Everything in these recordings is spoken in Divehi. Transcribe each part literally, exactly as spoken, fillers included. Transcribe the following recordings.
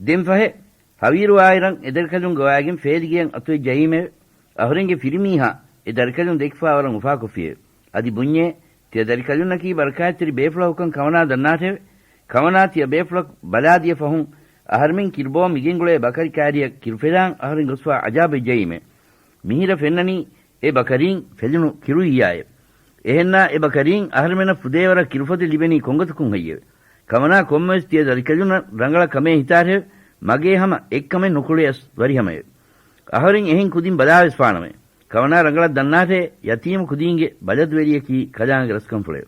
ދެން ފަހެ، ހަވީރު ވާއިރަށް އެ ދަރިކަލުން ގޮވާގެން ފޭލިގެޔަށް އަތުވެއްޖައީމެވެ. އަހުރެންގެ ފިރިމީހާ އެ ދަރިކަލުން ދެކިފާ ވަރަށް އުފާކޮށްފިއެވެ. އަދި ބުންޏޭ، ތިޔަ ދަރިކަލުންނަކީ ބަރަކާތްތެރި ބޭފުޅަކުކަން ކަމަނާ ދަންނާށެވެ. ކަމަނާ ތިޔަ ބޭފުޅަކު ބަލާދިޔަ ފަހުން، އަހަރުމެން ކިރުބޯ މިގެންގުޅޭ ބަކަރި ކާރިއަށް ކިރުފެލާން އަހަރެން ގޮސްފާ އަޖާބެއްޖައީމެވެ. މިހިރަ ފެންނަނީ އެ ބަކަރީން ފެލުނު ކިރުއްޔާއެވެ. އެހެންނާ އެ ބަކަރީން އަހަރުމެނަށް ފުދޭވަރަށް ކިރުފޮދެއް ލިބެނީ ކޮންގޮތަކުން ހެއްޔެވެ؟ ކަމަނާ ކޮންމެވެސް ތިޔަ ދަރިކަލުންނަށް ރަނގަޅަށް ކަމޭ ހިތާށެވެ. މަގޭ ހަމަ އެއްކަމެއް ނުކުޅެޔަސް ވަރިހަމައެވެ. އަހަރެން އެހެން ކުދިން ބަލާވެސް ފާނަމެވެ. ކަމަނާ ރަނގަޅަށް ދަންނާށޭ، ޔަތީމު ކުދީންގެ ބަލަދުވެރިޔަކީ ކަލާނގެ ރަސްކަންފުޅެވެ.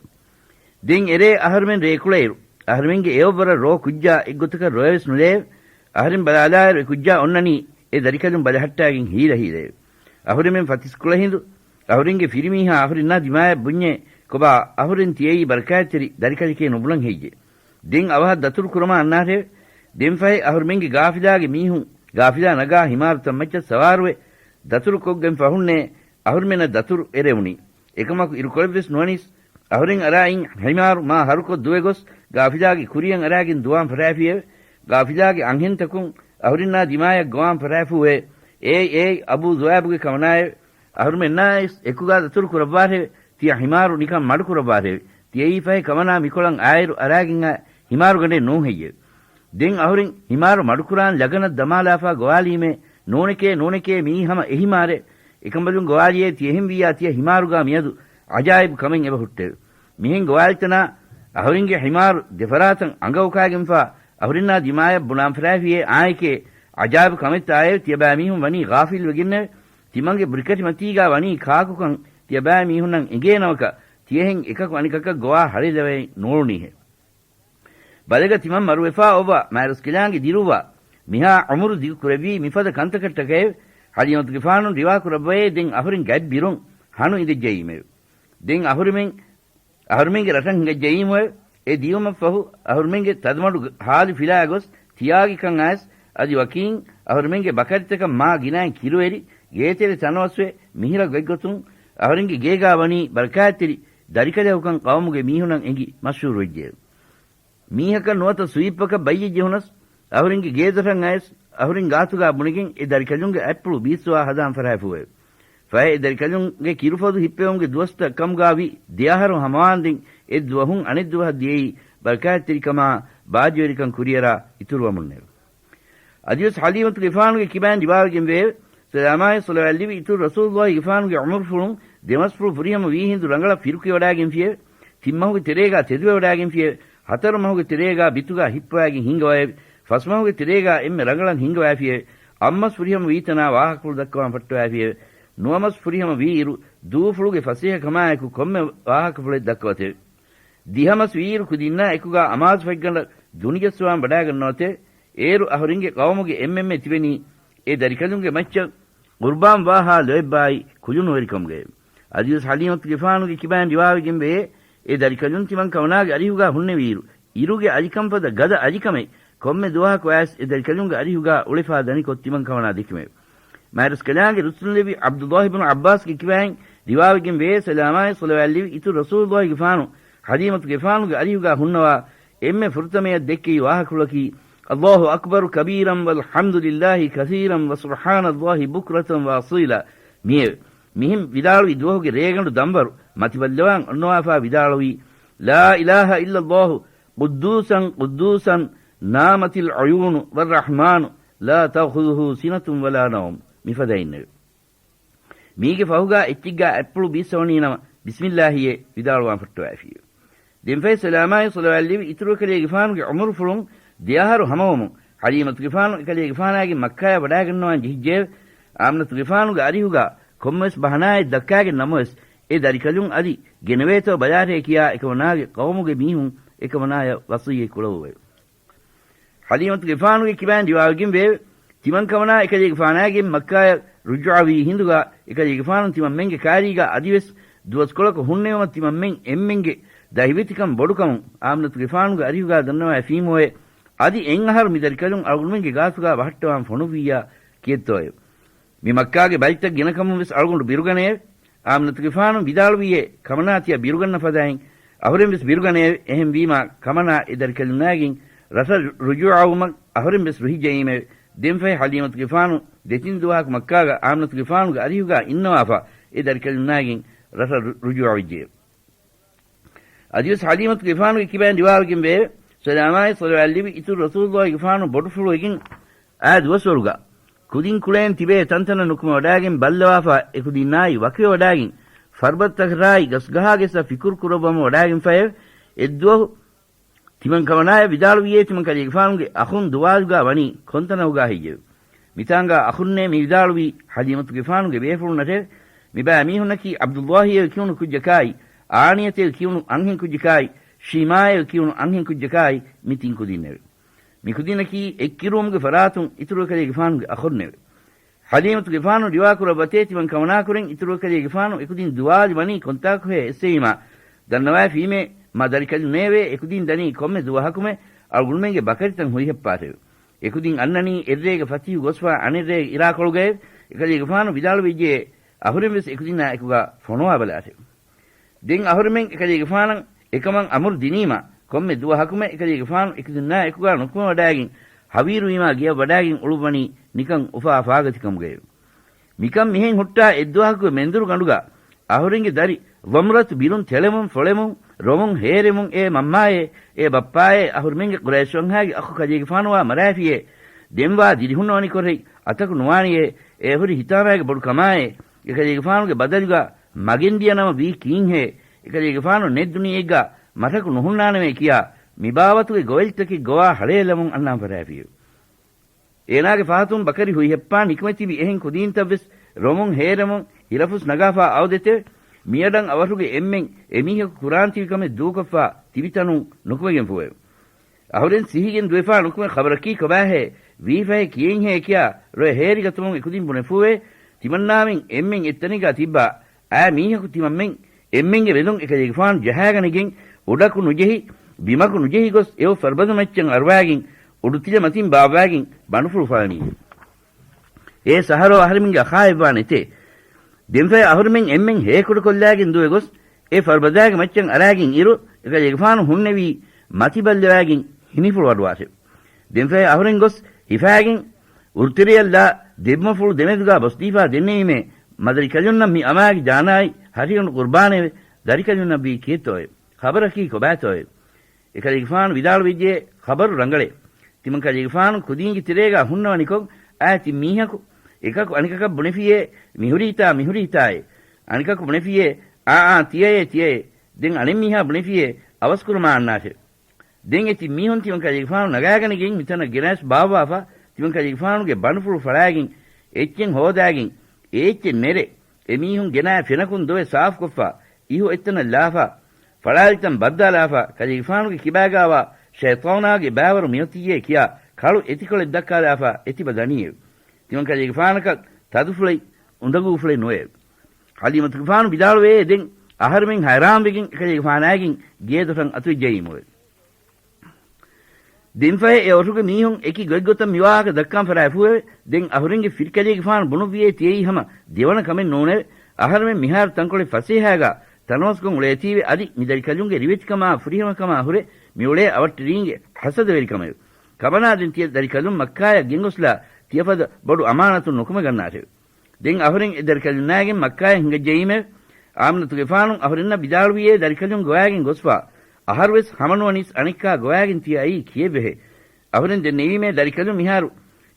ދެން އެރޭ އަހަރުމެން ރޭކުޅައިރު، އަހަރުމެންގެ އެއޮއްވަރަށް ރޯ ކުއްޖާ އެއްގޮތަކަށް ރޮޔަވެސް ނުލެއެވެ. އަހަރެން ބަލާލާއިރު އެ ކުއްޖާ އޮންނަނީ އެ ދަރިކަލުން ބަލަހައްޓާގެން ހީލަހީލައެވެ. އަހުރެމެން ފަތިސް ކުޅަހިނދު، އަހުރެންގެ ފިރިމީހާ އަހުރެންނާ ދިމާޔަށް ބުންޏޭ، ކޮބާ އަހުރެން ތިޔައީ ބަރަކާތްތެރި ދަރިކަލެކޭ ނުބުނަން ހެއްޔޭ؟ ދެން އަވަހަށް ދަތުރު ކުރަމާ އަންނާށެވެ. ދެން ފަހެ އަހުރެމެންގެ ގާފިލާގެ މީހުން ގާފިލާ ނަގާ ހިމާރުތައް މައްޗަށް ސަވާރުވެ، ދަތުރު ކޮށްގެން ފަހުންނޭ އަހުރެމެންނަށް ދަތުރު އެރެވުނީ. އެކަމަކު އިރުކޮޅެއްވެސް ނުވަނީސް، އަހުރެން އަރާ އިން ހިމާރު މާ ހަރުކޮށް ދުވެ ގޮސް، ގާފިލާގެ ކުރިޔަށް އަރާގެން ދުވާން ފަށާފިއެވެ. ގާފިލާގެ އަންހެންތަކުން އަހުރެންނާ ދިމާޔަށް ގޮވާން ފަށާފޫއެވެ. އޭއް އޭއް، އަބޫ ޒުވާބުގެ ކަމަނާއެވެ. އަހުރެމެންނާއިސް އެކުގާ ދަތުރު ކުރައްވާށެވެ. ތިޔަ ހިމާރު ނިކަން މަޑު ކުރައްވާށެވެ. ތިޔައީ ފަހެ ކަމަނާ މިކޮޅަށް އާއިރު އަރާގެން އާ ހިމާރުގަނޑެއް ނޫން ހެއްޔެވެ؟ ދެން އަހުރެން ހިމާރު މަޑުކުރާން ލަގަނަށް ދަމާލާފާ ގޮވާލީމޭ، ނޫނެކޭ، ނޫނެކޭ، މިއީ ހަމަ އެހިމާރޭ. އެކަނބަލުން ގޮވާލިޔޭ، ތިޔަހެންވިއްޔާ ތިޔަ ހިމާރުގާ މިއަދު އަޖާއިބު ކަމެއް އެބަހުއްޓެވެ. މިހެން ގޮވާލިތަނާ އަހުރެންގެ ހިމާރު ދެފަރާތަށް އަނގައުކާގެންފާ އަހުރެންނާ ދިމާޔަށް ބުނާން ފަށާފިއޭ އާއެކޭ، އަޖާއިބު ކަމެއްތާއެވެ. ތިޔަބައިމީހުން ވަނީ ޣާފިލް ވެގެންނެވެ. ތިމަންގެ ބުރިކަށިމަތީގާ ވަނީ ކާކުކަން ތިޔަބައިމީހުންނަށް އެނގޭނަމަކަށް، ތިޔަހެން އެކަކު އަނެކަކަށް ގޮވާ ހަޅޭލެވައެއް ނޫޅުނީހެވެ. ބަލަގަ ތިމަން މަރުވެފާ އޮއްވާ، މާތްރަސްކަލާނގެ ދިރުއްވާ، މިހާ އުމުރު ދިގު ކުރެއްވީ މިފަދަ ކަންތަކަށްޓަކައެވެ. ޙަލީމަތުގެފާނު ރިވާ ކުރައްވައޭ، ދެން އަހުރެން ގަތް ބިރުން ހަނު އިނދެއްޖައީމެވެ. ދެން އަހުރެމެން، އަހުރެމެންގެ ރަށަށް ހިނގައްޖައީމުއެވެ. އެ ދިޔުމަށްފަހު އަހުރެމެންގެ ތަދުމަޑު ހާލު ފިލާ ގޮސް ތިޔާގިކަން އައިސް، އަދި ވަކީން އަހުރެމެންގެ ބަކަރިތަކަށް މާ ގިނައިން ކިރުވެރި ގޭތެރެ ތަނަވަސްވެ، މިހިރަ ގޮތްގޮތުން އަހުރެންގެ ގޭގާ ވަނީ ބަރަކާތްތެރި ދަރިކަލެކުކަން ޤައުމުގެ މީހުނަށް އެނގި މަޝްހޫރުވެއްޖެއެވެ. މީހަކަށް ނުވަތަ ސުވިއްޕަކަށް ބައްޔެއް ޖެހުނަސް، އަހުރެންގެ ގޭދޮރަށް އައިސް، އަހުރެން ގާތުގާ ބުނެގެން އެ ދަރިކަލުންގެ އަތްޕުޅު ބީއްސުވާ ހަދާން ފަށާފޫއެވެ. ފަހެ އެ ދަރިކަލުންގެ ކިރުފޮދު ހިއްޕެވުމުގެ ދުވަސްތައް ކަމުގާ ވީ ދެއަހަރު ހަމަވާންދެން އެ ދުވަހުން އަނެއް ދުވަހަށް ދިޔައީ ބަރަކާތްތެރިކަމާ ބާއްޖަވެރިކަން ކުރިއަރާ އިތުރުވަމުންނެވެ. އަދިވެސް ޙަލީމަތުގެފާނުގެ ކިބައިން ރިވާވެގެންވެއެވެ. ސަލާމާއި ޞަލަވާތްލެއްވި އިތުރު ރަސޫލުއްލާހިގެފާނުގެ ޢުމުރުފުޅުން ދެމަސްފުޅު ފުރިހަމަ ވީހިނދު ރަނގަޅަށް ފިރުކިވަޑާގެންފިއެވެ. ތިން މަހުގެ ތެރޭގާ ތެދުވެވަޑާގެންފިއެވެ. ހަތަރު މަހުގެ ތެރޭގާ ބިތުގާ ހިއްޕަވާގެން ހިންގަވައެވެ. ފަސް މަހުގެ ތެރޭގާ އެންމެ ރަނގަޅަށް ހިންގަވައިފިއެވެ. އަށްމަސް ފުރިހަމަ ވީތަނާ ވާހަކަފުޅު ދައްކަވާން ފައްޓަވައިފިއެވެ. ނުވަމަސް ފުރިހަމަ ވީއިރު، ދޫފުޅުގެ ފަސޭހަކަމާއެކު ކޮންމެ ވާހަކަފުޅެއް ދައްކަވަތެވެ. ދިހަމަސް ވީއިރު ކުދިންނާ އެކުގާ އަމާޒުފަތްގަނޑަށް ދުނިޖައްސަވާން ވަޑާގަންނަވަތެވެ. އޭރު އަހުރެންގެ ޤައުމުގެ އެންމެންމެ ތިބެނީ އެ ދަރިކަލުންގެ މައްޗަށް ޤުރްބާން ވާހާ ލޯތްބާއި ކުލުނުވެރިކަމުގައެވެ. އަދިވެސް ޙަލީމަތުގެފާނުގެ ކިބައިން ރިވާވެގެންވެއެވެ. އެ ދަރިކަލުން ތިމަން ކަމަނާގެ އަރިހުގާ ހުންނެވިއިރު، އިރުގެ އަލިކަންފަދަ ގަދަ އަލިކަމެއް ކޮންމެ ދުވަހަކު އައިސް އެ ދަރިކަލުންގެ އަރިހުގާ އުޅެފާ ދަނިކޮށް ތިމަން ކަމަނާ ދެކެމެވެ. މާތްރަސްކަލާނގެ ރުއްސުންލެއްވި ޢަބްދުﷲ ބިން ޢައްބާސްގެ ކިބައިން ރިވާވެގެންވެއެވެ. ސަލާމާއި ޞަލަވާތްލެއްވި އިތުރު ރަސޫލުﷲގެފާނު ޙަލީމަތުގެފާނުގެ އަރިހުގާ ހުންނަވާ އެންމެ ފުރަތަމަޔަށް ދެއްކެވި ވާހަކަފުޅަކީ، "الله أكبر كبيرا والحمد لله كثيرا وسبحان الله بكرة وأصيلا" މިއެވެ. މިހެން ވިދާޅުވި ދުވަހުގެ ރޭގަނޑު ދަންވަރު މަތިބައްލަވާން އޮންނަވާފާ ވިދާޅުވީ، "لا إله إلا الله، قدوسا قدوسا، نامت العيون والرحمن، لا تأخذه سنة ولا نوم" މިފަދައިންނެވެ. މީގެ ފަހުގާ އެއްޗެއްގާ އަތްޕުޅު ބީއްސަވަނީ ނަމަ، ބިސްމިއްލާހިއޭ ވިދާޅުވާން ފައްޓަވައިފިއެވެ. ދެންފަހެ ސަލާމާއި ޞަލަވާތްލެއްވި އިތުރު އެކަލޭގެފާނުގެ ޢުމުރުފުޅުން ދެއަހަރު ހަމަވަމުން، ޙަލީމަތުގެފާނު އެކަލޭގެފާނާގެން މައްކާޔަށް ވަޑާގަންނަވާން ޖެހިއްޖެއެވެ. އާމިނަތުގެފާނުގެ އަރިހުގާ ކޮންމެވެސް ބަހަނާއެއް ދައްކާގެން ނަމަވެސް، އެ ދަރިކަލުން އަދި ގެނެވޭތޯ ބަލާށޭ ކިޔާ އެކަމަނާގެ ޤައުމުގެ މީހުން އެކަމަނާޔަށް ވަޞިއްޔަތް ކުޅައުއެވެ. ޙަލީމަތުގެފާނުގެ ކިބައިން ރިވާވެގެން ވެއެވެ. ތިމަން ކަމަނާ އެކަލޭގެފާނާގެން މައްކާޔަށް ރުޖޫޢަވީ ހިނދުގާ، އެކަލޭގެފާނު ތިމަންމެންގެ ކާރީގާ އަދިވެސް ދުވަސްކޮޅަކު ހުންނެވުމަށް ތިމަންމެން އެންމެންގެ ދަހިވެތިކަން ބޮޑުކަމުން އާމިނަތުގެފާނުގެ އަރިހުގާ ދަންނަވައިފީމުއޭ، އަދި އެއްއަހަރު މި ދަރިކަލުން އަޅުގަނޑުމެންގެ ގާތުގާ ބަހައްޓަވާން ފޮނުއްވިއްޔާ ކިއެއްތޯއެވެ. މި މައްކާގެ ބަލިތައް ގިނަކަމުން ވެސް އަޅުގަނޑު ބިރުގަނެއެވެ. އާމިނަތުގެފާނު ވިދާޅުވިއޭ، ކަމަނާ ތިޔަ ބިރުގަންނަ ފަދައިން އަހުރެން ވެސް ބިރުގަނެއެވެ. އެހެންވީމާ، ކަމަނާ އެ ދަރިކަލުންނާގެން ރަށަށް ރުޖޫޢަވުމަށް އަހުރެން ވެސް ރުހިއްޖައީމެވެ. ދެންފަހެ ޙަލީމަތުގެފާނު ދެތިން ދުވަހަކު މައްކާގަ އާމިނަތުގެފާނުގެ އަރިހުގަ އިންނަވާފަ، އެ ދަރިކަލުންނާގެން ރަށަށް ރު-، ރުޖޫޢަވެއްޖެ. އަދިވެސް ޙަލީމަތުގެފާނުގެ ކިބައިން ރިވާވެގެން ވެއެވެ. ސަލާމާއި ޞަލަވާތް ލިބި އިތުރު ރަސޫލުއްލާހިގެފާނު ބޮޑުފުޅުވެގެން އާ ދުވަސްވަރުގަ ކުދިން ކުޅޭން ތިބޭ ތަންތަނަށް ނުކުމެ ވަޑާގެން ބައްލަވާފަ، އެކުދިންނާއި ވަކިވެ ވަޑާގެން ފަރުބަދަތަކަށާއި ގަސްގަހާގެއްސަށް ފިކުރު ކުރައްވަމު ވަޑާގެންފައެވެ. އެއްދުވަހު ތިމަން ކަމަނާޔަށް ވިދާޅުވިއޭ، ތިމަން ކަލޭގެފާނުގެ އަޚުން ދުވާލުގާ ވަނީ ކޮންތަނަކުގާ ހެއްޔެވެ؟ މިތާނގާ އަޚުންނޭ މި ވިދާޅުވީ ޙަލީމަތުގެފާނުގެ ބޭފުޅުންނަށެވެ. މިބާ މީހުންނަކީ ޢަބްދުއްލާހިއޭ ކިޔުނު ކުއްޖަކާއި، އާނިޔަތޭ ކިޔުނު އަންހެން ކުއްޖަކާއި، ޝީމާއޭ ކިޔުނު އަންހެން ކުއްޖަކާއި، މި ތިން ކުދިންނެވެ. މި ކުދިންނަކީ އެއްކިރުވުމުގެ ފަރާތުން އިތުރު ކަލޭގެފާނުގެ އަޚުންނެވެ. ޙަލީމަތުގެފާނު ރިވާކުރައްވަތޭ، ތިމަން ކަމަނާކުރެން އިތުރު ކަލޭގެފާނު އެކުދިން ދުވާލި ވަނީ ކޮންތާކުހޭ އެއްސެވީމާ، ދަންނަވައިފީމޭ، މަ ދަރިކަލުންނޭވެ އެކުދިން ދަނީ ކޮންމެ ދުވަހަކުމެ އަޅުގަނޑުމެންގެ ބަކަރިތައް ހުރިހައްޕާށެވެ. އެކުދިން އަންނަނީ އެއްރޭގެ ފަތިހު ގޮސްފާ އަނެއްރޭގެ އިރާކޮޅުގައެވެ. އެކަލޭގެފާނު ވިދާޅުވެއްޖެޔޭ، އަހުރެން ވެސް އެކުދިންނާ އެކުގާ ފޮނުވާބަލާށެވެ. ދެން އަހުރެމެން އެކަލޭގެފާނަށް އެކަމަށް އަމުރު ދިނީމަ، ކޮންމެ ދުވަހަކުމެ އެކަލޭގެފާނު އެކުދިންނާ އެކުގާ ނުކުމެވަޑާގެން، ހަވީރުވީމާ ގެޔަށް ވަޑާގެން އުޅުއްވަނީ ނިކަން އުފާ ފާގަތިކަމުގައެވެ. މިކަން މިހެން ހުއްޓާ އެއްދުވަހަކުގެ މެންދުރު ގަނޑުގަ އަހުރެންގެ ދަރި ވަމްރަތު ބިރުން ތެޅެމުން ފޮޅެމުން، ރޮމުން ހޭރެމުން، އޭ މަންމާއޭ، އޭ ބައްޕާއޭ، އަހުރެމެންގެ ޤުރައިޝް ވަންހާގެ އަޚު ކަލޭގެފާނުވާ މަރާފިޔޭ، ދެންވާ ދިރިހުންނަވަނިކޮށް އަތަކު ނުވާނެޔޭ، އޭ ހުރި ހިތާމައިގެ ބޮޑު ކަމާއޭ، އެކަލޭގެފާނުގެ ބަދަލުގަ މަގެން ދިޔަ ނަމަ ވީ ކީންހޭ؟ އެކަލޭގެފާނު ނެތް ދުނިޔެއެއްގަ މަށަކު ނުހުންނާނަމޭ ކިޔާ، މިބާވަތުގެ ގޮވެލިތަކެއް ގޮވާ ހަޅޭލަމުން އަންނާން ފަށާފިއެވެ. އޭނާގެ ފަހަތުން ބަކަރި ހުއިހައްޕާ ނިކުމެ ތިބި އެހެން ކުދީންތައްވެސް ރޮމުން ހޭރެމުން ހިލަފުސް ނަގާފާ އައުދެތެވެ. މިއަޑަށް އަވަށުގެ އެންމެން އެމީހަކު ކުރާން ތިބި ކަމެއް ދޫކޮށްފާ ތިބިތަނުން ނުކުމެގެންފުއެވެ. އަހުރެން ސިހިގެން ދުވެފާ ނުކުމެ ޚަބަރަކީ ކޮބާހޭ؟ ވީފަހެ ކިޔެއްހޭ ކިޔާ ރޮއެ ހޭރިގަތުމުން އެކުދިން ބުނެފޫވޭ. ތިމަންނާމެން އެންމެން އެއްތަނެއްގާ ތިއްބާ އާ މީހަކު ތިމަންމެން އެންމެންގެ މެދުން އެކަލޭގެފާނު ޖަހާގަނެގެން އުޑަކު ނުޖެހި، ބިމަކު ނުޖެހި ގޮސް އެއޮށް ފަރުބަދަ މައްޗަށް އަރުވާގެން އުޑުތިލަ މަތިން ބާއްވާގެން ބަނޑުފުޅު ފަޅަނީ. އޭ ސަހަރޯ އަހަރެމެންގެ އަޚާއެއްވާ ނެތޭ. ދެންފަހެ އަހުރެމެން އެންމެން ހޭކުޑަކޮށްލާގެން ދުވެ ގޮސް އެ ފަރުބަދާގެ މައްޗަށް އަރާގެން އިރު، އެކަލޭގެފާނު ހުންނެވީ މަތި ބައްލަވާގެން ހިނިފުޅު އަޑުވާށެވެ. ދެންފަހެ އަހުރެން ގޮސް ހިފާގެން އުރުތެރެއަށްލާ ދެބުމަފުޅު ދެމެދުގާ ބޮސްދީފާ ދެންނެވީމޭ، މަދަރިކަލުންނަށް މި އަމާގެ ޖާނާއި ހަށިގަނޑު ޤުރުބާނެވެ. ދަރިކަލުންނަށްވީ ކިއެއްތޯއެވެ؟ ޚަބަރަކީ ކޮބާތޯއެވެ؟ އެކަލޭގެފާނު ވިދާޅުވެއްޖެ، ޚަބަރު ރަނގަޅޭ. ތިމަން ކަލޭގެފާނު ކުދީންގެ ތެރޭގާ ހުންނަވަނިކޮށް އާ ތިން މީހަކު އެކަކު އަނެކަކަށް ބުނެފިޔޭ، މިހުރީތާ މިހުރީތާއޭ. އަނެކަކު ބުނެފިޔޭ، އާ އާ ތިޔައޭ ތިޔައޭ. ދެން އަނެއްމީހާ ބުނެފިޔޭ، އަވަސްކުރުމާ އަންނާށެވެ. ދެން އެ ތިން މީހުން ތިމަން ކަލޭގެފާނު ނަގާގަނެގެން މިތަނަށް ގެނައިސް ބާއްވާފަ، ތިމަން ކަލޭގެފާނުގެ ބަނޑުފުޅު ފަޅާގެން އެއްޗެއް ހޯދާގެން އެ އެއްޗެއް ނެރެ، އެ މީހުން ގެނާ ފެނަކުން ދޮވެ ސާފުކޮށްފަ، އިހު އެއްތަނަށް ލާފަ، ފަޅާލިތަން ބައްދާލާފަ، ކަލޭގެފާނުގެ ކިބާގާވާ ޝައިޠާނާގެ ބާވަރު މިއޮތިއްޔޭ ކިޔާ ކަޅު އެތިކޮޅެއް ދައްކާލާފަ އެތިބަ ދަނީއެވެ. ތިމަން ކަލޭގެފާނަކަށް ތަދުފުޅެއް އުނދަގޫފުޅެއް ނުވެއެވެ. ޙަލީމަތުގެފާނު ވިދާޅުވޭ ދެން އަހަރެމެން ހައިރާންވެގެން އެކަލޭގެފާނާގެން ގޭދޮށަށް އަތުވެއްޖައީމުވެ. ދެންފަހެ އެ އޮށުގެ މީހުން އެކި ގޮތްގޮތަށް މިވާހަކަ ދައްކާން ފަރާފޫއެވެ. ދެން އަހުރެންގެ ފިރިކަލޭގެފާނު ބުނުއްވިޔޭ ތިޔައީ ހަމަ ދެވަނަ ކަމެއް ނޫނެވެ. އަހަރެމެން މިހާރު ތަންކޮޅެއް ފަސޭހައިގާ ތަނަވަސްކޮށް އުޅޭތީވެ އަދި މި ދަރިކަލުންގެ ރިވެތިކަމާ ފުރިހަމަކަމާ ހުރެ މިއުޅޭ އަވަށްޓެރީންގެ ޙަސަދަވެރިކަމެވެ. ކަމަނާ ދެން ތިޔަ ދަރިކަލުން މައްކާޔަށް ގެންގޮސްލާ ތިޔަފަދަ ބޮޑު އަމާނަތުން ނުކުމެގަންނާށެވެ. ދެން އަހުރެން އެ ދަރިކަލުންނާގެން މައްކާޔަށް ހިނގައްޖައީމެވެ. އާމިނަތުގެފާނު އަހުރެންނަށް ވިދާޅުވިޔޭ ދަރިކަލުން ގޮވާގެން ގޮސްފާ، އަހަރުވެސް ހަމަނުވަނީސް އަނެއްކާ ގޮވާގެން ތިޔަ އައީ ކިއެއްވެހޭ؟ އަހުރެން ދެންނެވީމޭ ދަރިކަލުން މިހާރު